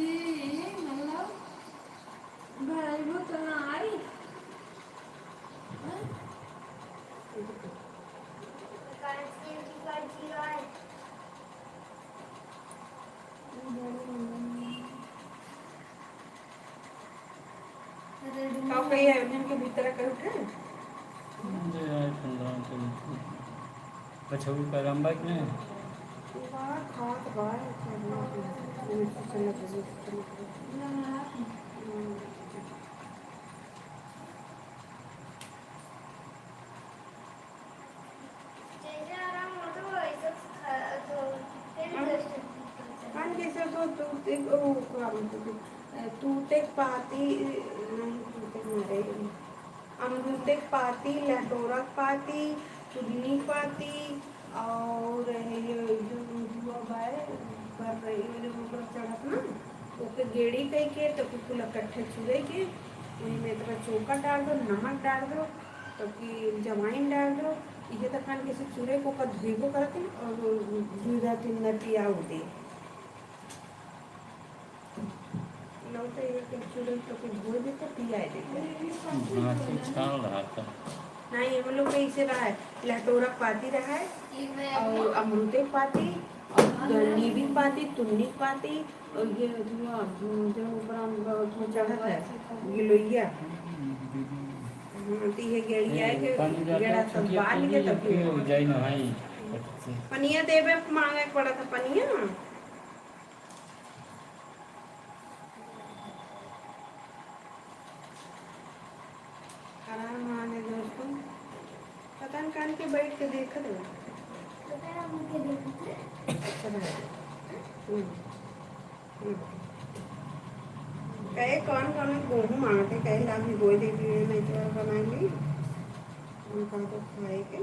मतलब भराइबो तो ना आई। का कही है, उन्हन के भीतर कर उठे? जे आए पंद्रह के। अच्छा, वो पैराम बाइक में? बाहर खात बा, चलत बा। जैसे आराम होता हो, वैसे खा-, तो फिर हम, जैसे हम कैसे तो, तो एक, ओ, का बोलते थे, अ, तूते के पाती, नहीं, तूते के मारे, अमरूते के पाती, लहटोरा के पाती, तुन्नी के पाती, और ये जो हुआ बाय, कर रही है, जो ऊपर चढ़त ना, ओके गेड़ी कह के, तो कुल इकट्ठे चुरे के, वही में थोड़ा चोकर डाल दो, नमक डाल दो, तो कि जवाइन डाल दो, इहे तो खान के से चूरे को का धोइबो करते हैं और वो धोई रहती नती आउते। लौटे ये के चूरे तो कुछ धोई देते, पियाए देते। हाँ, तो छान रहा था। नहीं, हम लोग के इसे रहा है, लहटोरा पाती रहा है और अमरूते पाती और नींबी पाती, तुन्नी पाती, और ये हुआ, जो ऊपर हम, वो चढ़त है, गिलोइया। हाँ, तो ये गेड़िया है कि गेड़ा सब बाल के तब फिर जाई ना भाई। पनिया देवे मांगे के पड़ा था, पनिया। आराम आ गए दोस्तों। पता न कान के बैठ के देखत हो। पता न मुझे देखत है। अच्छा भाई। हम्म। हम्म। कहे कौन कौन गोहूँ मांगते, कहे ला भी गोई दे दिए, नहीं तो और बनाएंगे। हम कहा तो खाए के।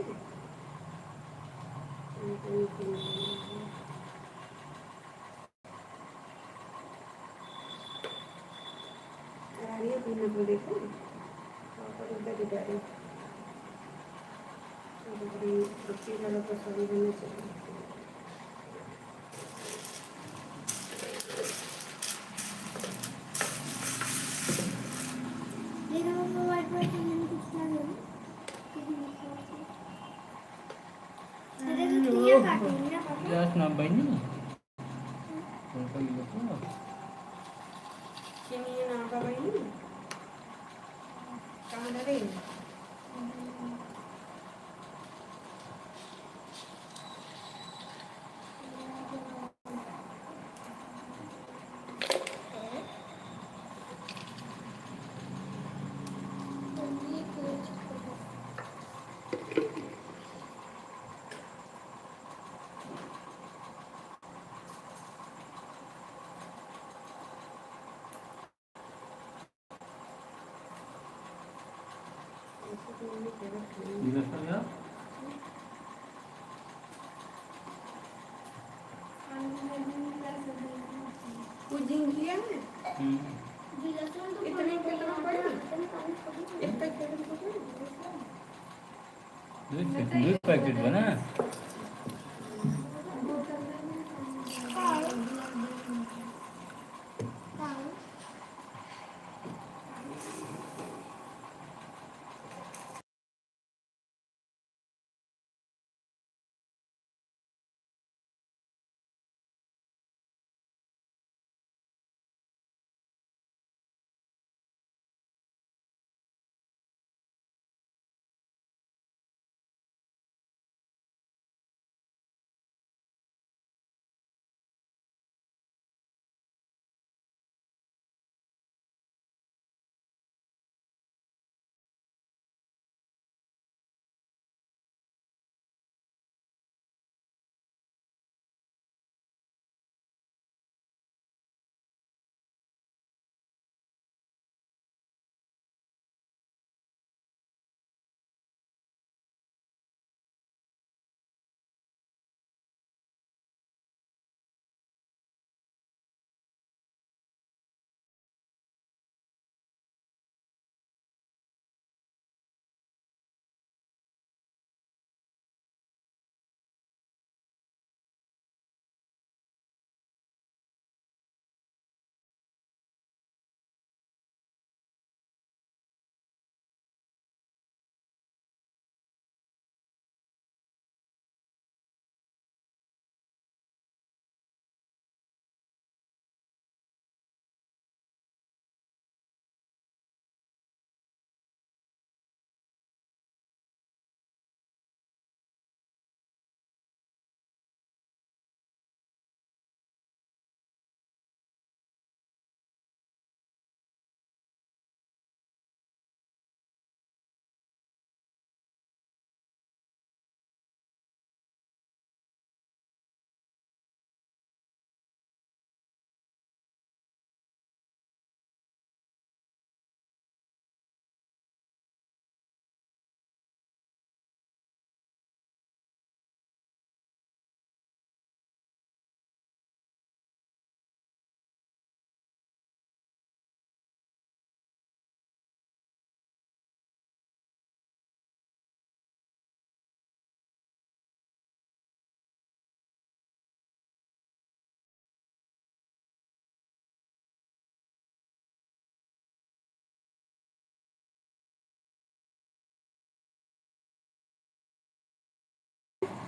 अरारिया भी मतलब देखो, पापड़ उधर ही डाले। और अपनी सब्जी वाला तो सब्जी बनना चाहिए। देखो, वो white white मैंने कुछ ना ले ली। अरे, तो क्या काटेंगे ना, पापा? गैस ना बनी। उनका ये तो चीनी ना बा बहिनी। कहाँ धरे? वो जिंकिया है। हम्म। इतने कितना बड़ी? इतना कितना बड़ी? दूध, दूध पैकेट बना।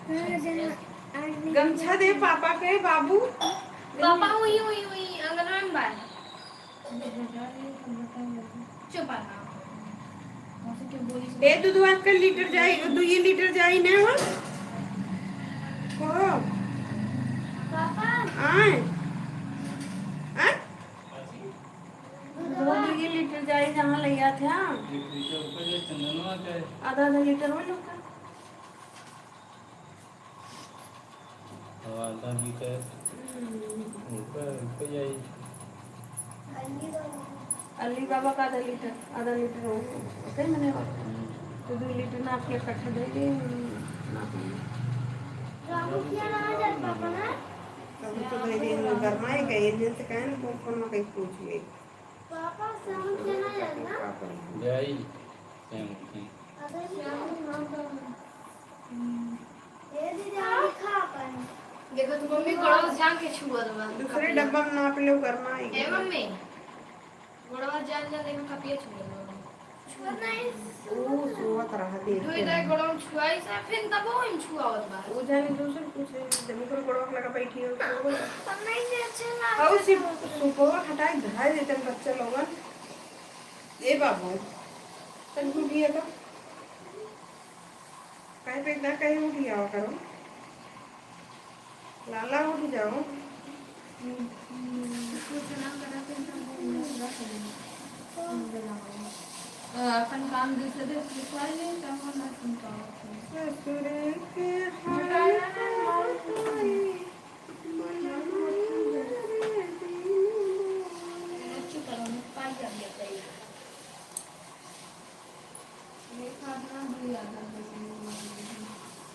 गमछा दे पापा के, बाबू। पापा उही, उही, उही, अंगनवा में बा। चुप रहा। ए, दूध आज कल लीटर जाई, दुई लीटर जाई ना हो? कहो। पापा। आए। आए? दूध दुई लीटर जाई जहाँ ले आते हैं। आधा आधा लीटर हो लोग का। अब आधा लीटर हम्म। ऊपर, ऊपर जाई। अली बाबा का आधा लीटर, आधा लीटर हो, ओके, मैंने हम्म। तो दुई लीटर नाप के इकट्ठा दे दे, नाप ले। राहुल क्या नाम है पापा ना? तब तो दे दे, गरमाए गए, जैसे कहे ना, वो फोन में कहीं पूछ ले। पापा, श्याम क्या नाम है ना? जाई, श्याम, श्याम। अगर ये नाम तो ए दीदी, आलू खा पाए। देखो तो मम्मी गोड़वा जान के छुअत बा। दूसरे डब्बा में नाप ले, गरमाई। ए मम्मी, गोड़वा जान जान देखो कपिया छुअत बा। छुअत नहीं। ओ, सोवत रहा दे। दुई दाई गोड़वा में छुआई से, फिर तब वो हम छुआवत बा। वो जाने दूसर कुछ है, जब ओकर गोड़वा लगा बैठी हो, तो वो हम नहीं से अच्छा लागत और सिर्फ है। सुपवा हटाए धराए देते हैं बच्चा लोगन। ए बाबू, तन को दिया था। काहे पे इतना कहीं उठ जावा करो, लाला उठ जाओ। अपन काम दूसरे से लिखवा ले, तब हम ना सुन पाओ। ससुर के हाल का बताई, मन मारे दिन बोल। चुप करो, पाई जा दिया करिए।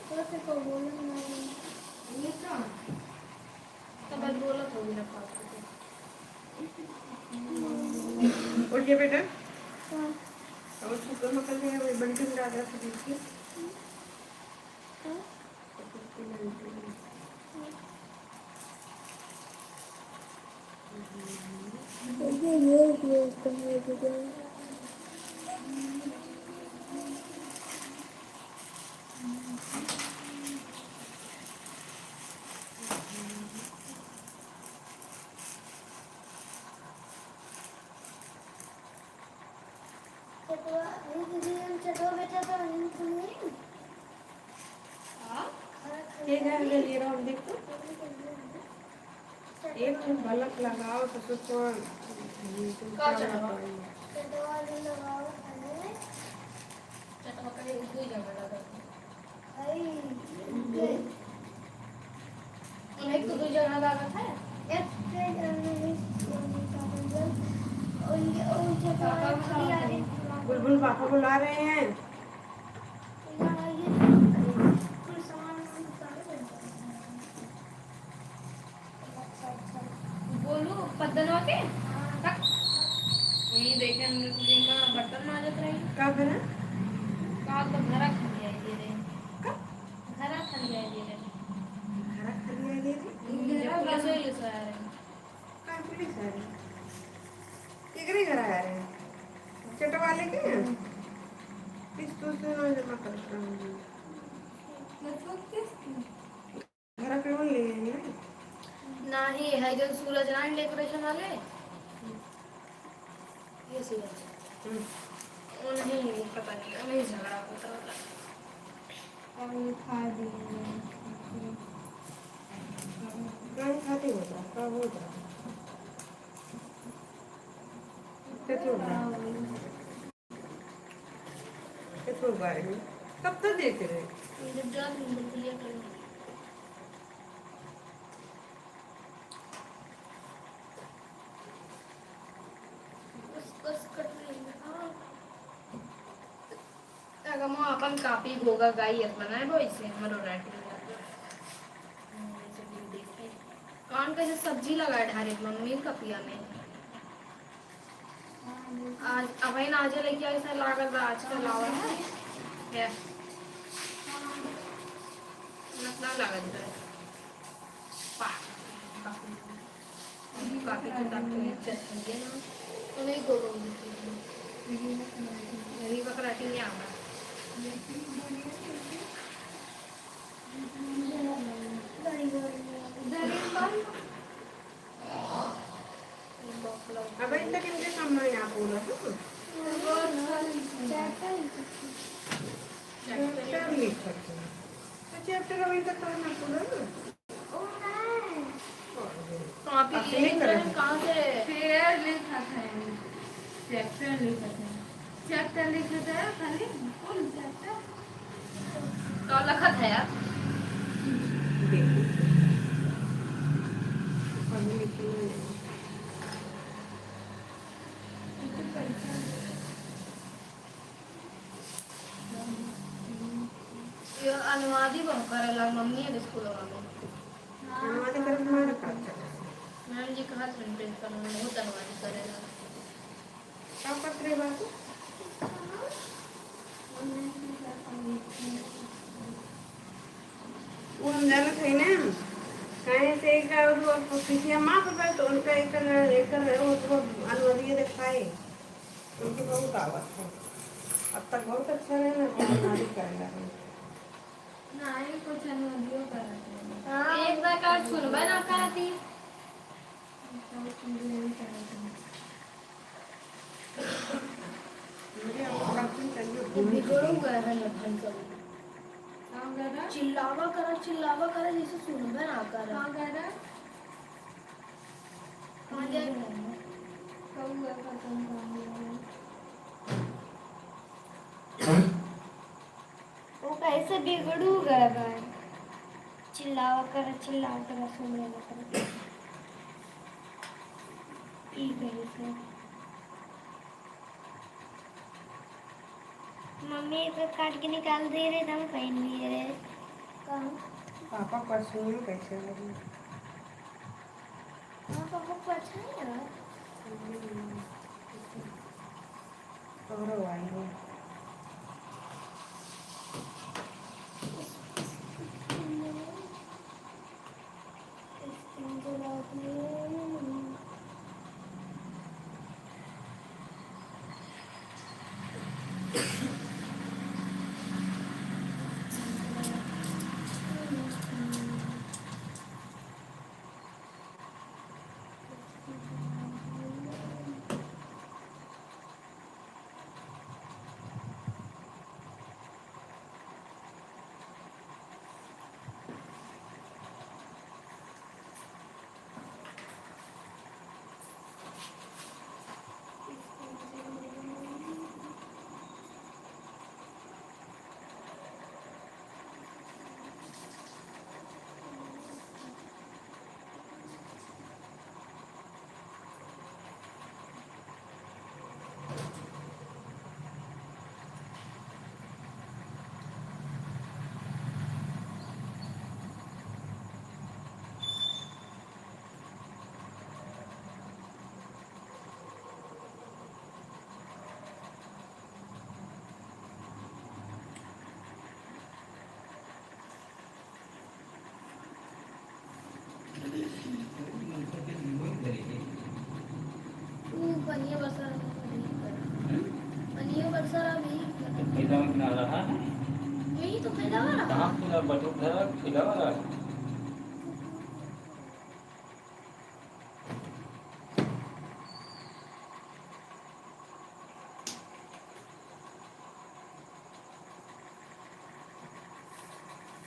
तो से को बोलना नहीं। ये का? तब आज बोला तो बिना पापा के। उठ गया बेटा? हाँ। अब उसको कम कर दिया, वो बंटी में डाल रहा था बीच में। हाँ। चटवा, ये दीदी, हम चटवा बेटा तो नींद सुन रही। हाँ? के घर में ले रहा हूँ, देख तो। एक ठो बल्ब लगाओ, ससुर को, तुम का का चटवा? लगाओ? चटवा भी लगाओ, अरे। चटवा करे, एक दो जगह लगा। एक तो दो जगह लागत है। एक पे जगह नहीं, और ये, और ये पापा भी खाते हैं। बुलबुल पापा बुला रहे हैं। यहाँ ये कुल सामान उतार दे। बोलू, पद्दनवा के? हाँ। का? यही देखे, हम लोग दिन में बर्तन माजत रही। का करा? का तो घरा खलियाई दे रहे। का? घरा खलियाई दे रहे। घरा खलियाई दे रहे? हम्म, जब पुलिस वाले से आ रहे। का पुलिस आ रहे? केकरे घर आ रहे? चटवाले के? हम्म। किस्त उस्त ना जमा करता हूँ। मतलब किस्त? घर पे लोन ले लेंगे। नाही, है जौन सूरज राय डेकोरेशन वाले। ये सूरज। हम्म। उन्हीं, पता नहीं, उन्हीं झगड़ा होता होता। और ये खा दिए। कौन खाते होता? कब होता? कितने होता? कितने बारे में? कब तक देते रहे? जब जात में बदलिया करो। बस, बस कट रही है। हाँ। अगर मैं अपन कॉपी गोगा गाई एक बनाए, वो इसे हमरो राइटिंग लगा। हम्म, इसे भी देख के। कौन कैसे सब्जी लगाए ढारे मम्मी कपिया में? आज, अबहिन आजे लेके आई, सर, लागत बा, आज कल आवा है। क्या? मतलब लागत बा। पा-, काफी तो डॉक्टर ने चेक कर लिया ना। तो नहीं गोगो लिखी थी। यही बकरा की नहीं आवा। अब इन तक इनके काम में ना पूरा, हाँ। Chapter लिखत है। तो chapter अब इन तक तो ना पूरा, हाँ। Copy अब से नहीं लिखत है, करत। कहाँ से? Fair लिखत है, chapter लिखत है, chapter लिखत है, खाली full chapter। का लिखत है यार? देखो। पढ़ने लिखने में। ये अनुवादी बहुत करेला मम्मी अब स्कूल में। अनुवादी करे तुम्हारे पास चला। मैम जी कहत रही principal मैम बहुत अनुवादी करेला। का करत रहे बाबू? वो हम जानत है ना, काहे से एक और वो पीछे माँ पर तो उनका एक, एक वो, वो अनुवादी दिखाए। उनके बहुत आवत है। अब तक बहुत अच्छा रहे ना, बहुत नाजुक करेला। ना, ये कुछ अनुवादियो करत है। हाँ। एक बार का सुनबे ना करती। मुझे वो करती चाहिए। ये बिगड़ू गए हैं लखन सब। का कह रहा? चिल्लावा करा, चिल्लावा करा, जैसे सुनबे ना करा। का कह रहा? कौआ खत्म कर दिया है। वो कैसे बिगड़ू गए बा? चिल्लावा कर, चिल्लावा कर, सुन लेना कर। ई कैसे? मम्मी, एक काट के निकाल दे रहे, तो हम पहन लिए रहे। कहाँ? पापा परसों कैसे लगी? हाँ, पापा को अच्छा नहीं लगा। हम्म। तोहरो आई है। ऊ पनिया बरसा रहा, पनिया बरसा रहा भी। तो फैलावा ना रहा है। यही तो फैलावा रहा। कहाँ फैलावा? बटुक धरा, फैलावा रहा।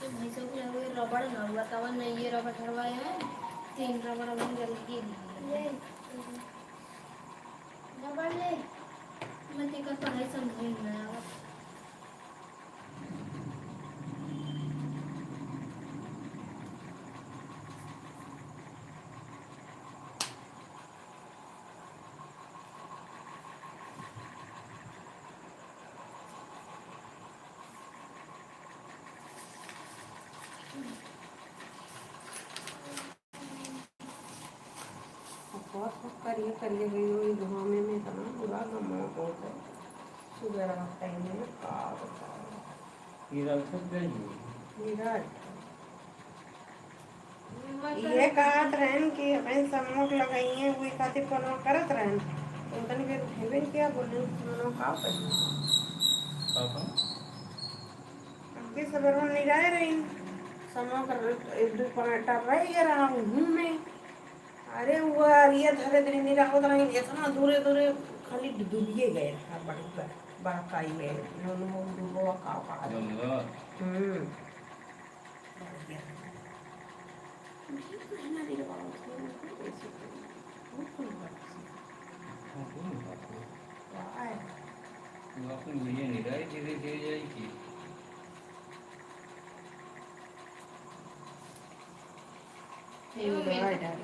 ये भैंसों के लिए रबड़ ना हुआ, तब नहीं ये रबड़ हरवाए हैं, तीन रबड़ अभी जल्दी की नहीं है। ले, रबड़ ले। मैं तेकर पढ़ाई समझ में ना आवत। बहुत, बहुत करिए, करिए हुई हुई धुआं में, में इतना बुरा गम हुआ बहुत है। सुबह रात टाइम में का बताओ। नीरज से गई हुई। नीरज। ये कहत रहन कि अपन समूह लगाइए, वही खातिर फोन करत रहन। उनकन के उठेबे न किया, बोले कि समूह का करी। का कहा? अब के सवेर में निराय रही। समोक एक दो पाँच टा रह गए रहा हूँ में। अरे, वो अरिया धरे दिन निरावत रही, इतना दूरे दूरे खाली डूबिए गए रहा, बड़ी बड़-, बड़काई में, नोनू डूबो का, का। गंगा। हम्म। बढ़िया। नहीं, कहीं ना रे बाबा, थोड़ा सा ऐसे करी। वो कौन बात है? हाँ, वो नहीं बात है। वाह। वो आपने मुझे नहीं रहा है, धीरे धीरे जाएगी। ये वो मेरे वाह, को डाल।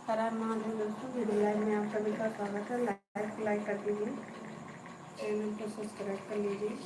हर हर महादेव दोस्तों, मेरे live में आप सभी का स्वागत है। Live को like कर दीजिए, channel को subscribe कर लीजिए।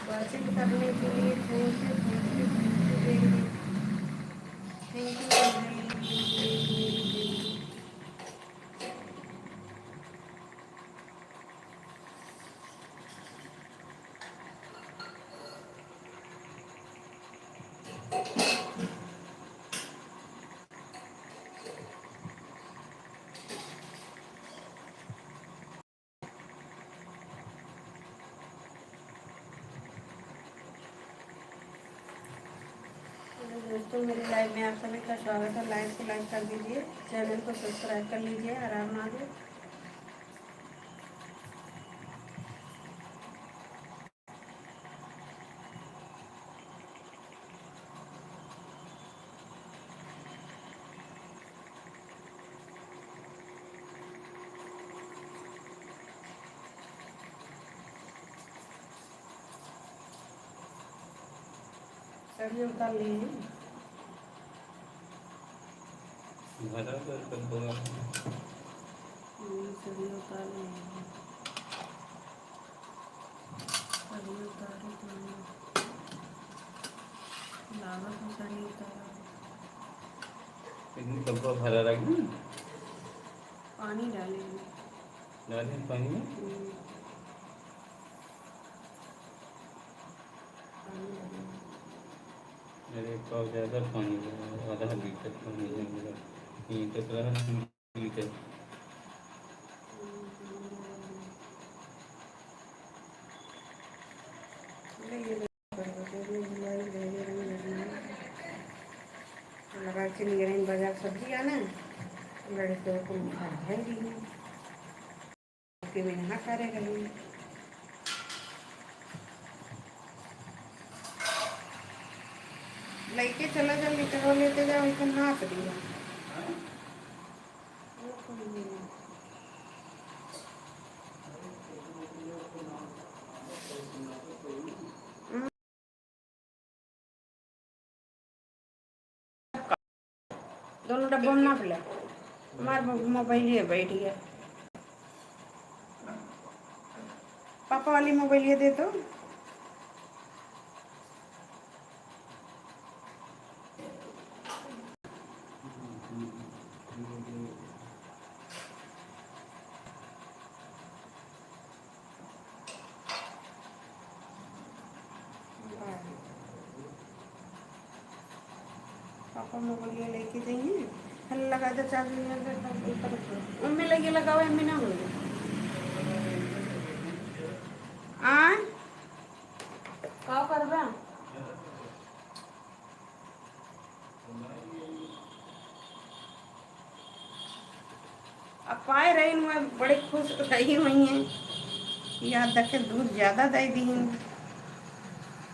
Watching करने के लिए thank you, thank you, thank you very much। Thank you very much। हेलो दोस्तों, मेरे live में आप सभी का स्वागत है। Live को like कर दीजिए, channel को subscribe कर लीजिए। हर हर महादेव। सरिया उतार ले। भरा कर कर बोला। हम्म, सरिया उतार ले। सरिया उतारे तो लागत है सरिया उतारा। इतनी डब्बा भरा रख दी। पानी डालेंगे। डालें पानी में? हम्म। पानी डालेंगे। अरे, पाव ज्यादा पानी डालो, आधा लीटर पानी डालो। ये तो पूरा लीटर। ले, ये लगा के निगरानी बाजार सब्जी आना, लड़के को बुखार है भी। के में यहाँ करे रही। लइके चला जा, लीटरवा लेते जा, वैसे नाप दिया। दोनों डब्बा में नाप ले। हमार मो-, मोबाइल ये बैठ गया। पापा वाली मोबाइल ये दे तो। पापा मोबाइल लेके जाइए, हल लगा दे चार्ज में, ऊपर ऊपर। उनमें लगे लगाओ, एमए ना होई। आ? का करबा? अब पाए रही हुए बड़े खुश रही हुई हैं। याद रखे दूध ज्यादा दे दी हैं।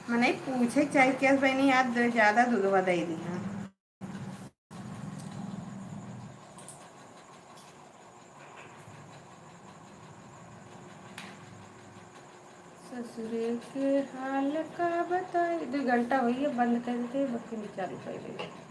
मने पूछे चाहे क्या बहनी, याद ज्यादा दूधवा दे दी हैं। ससुरे के हाल का बताई, दो घंटा होइए, बंद कर देते, बस फिर चालू कर देते।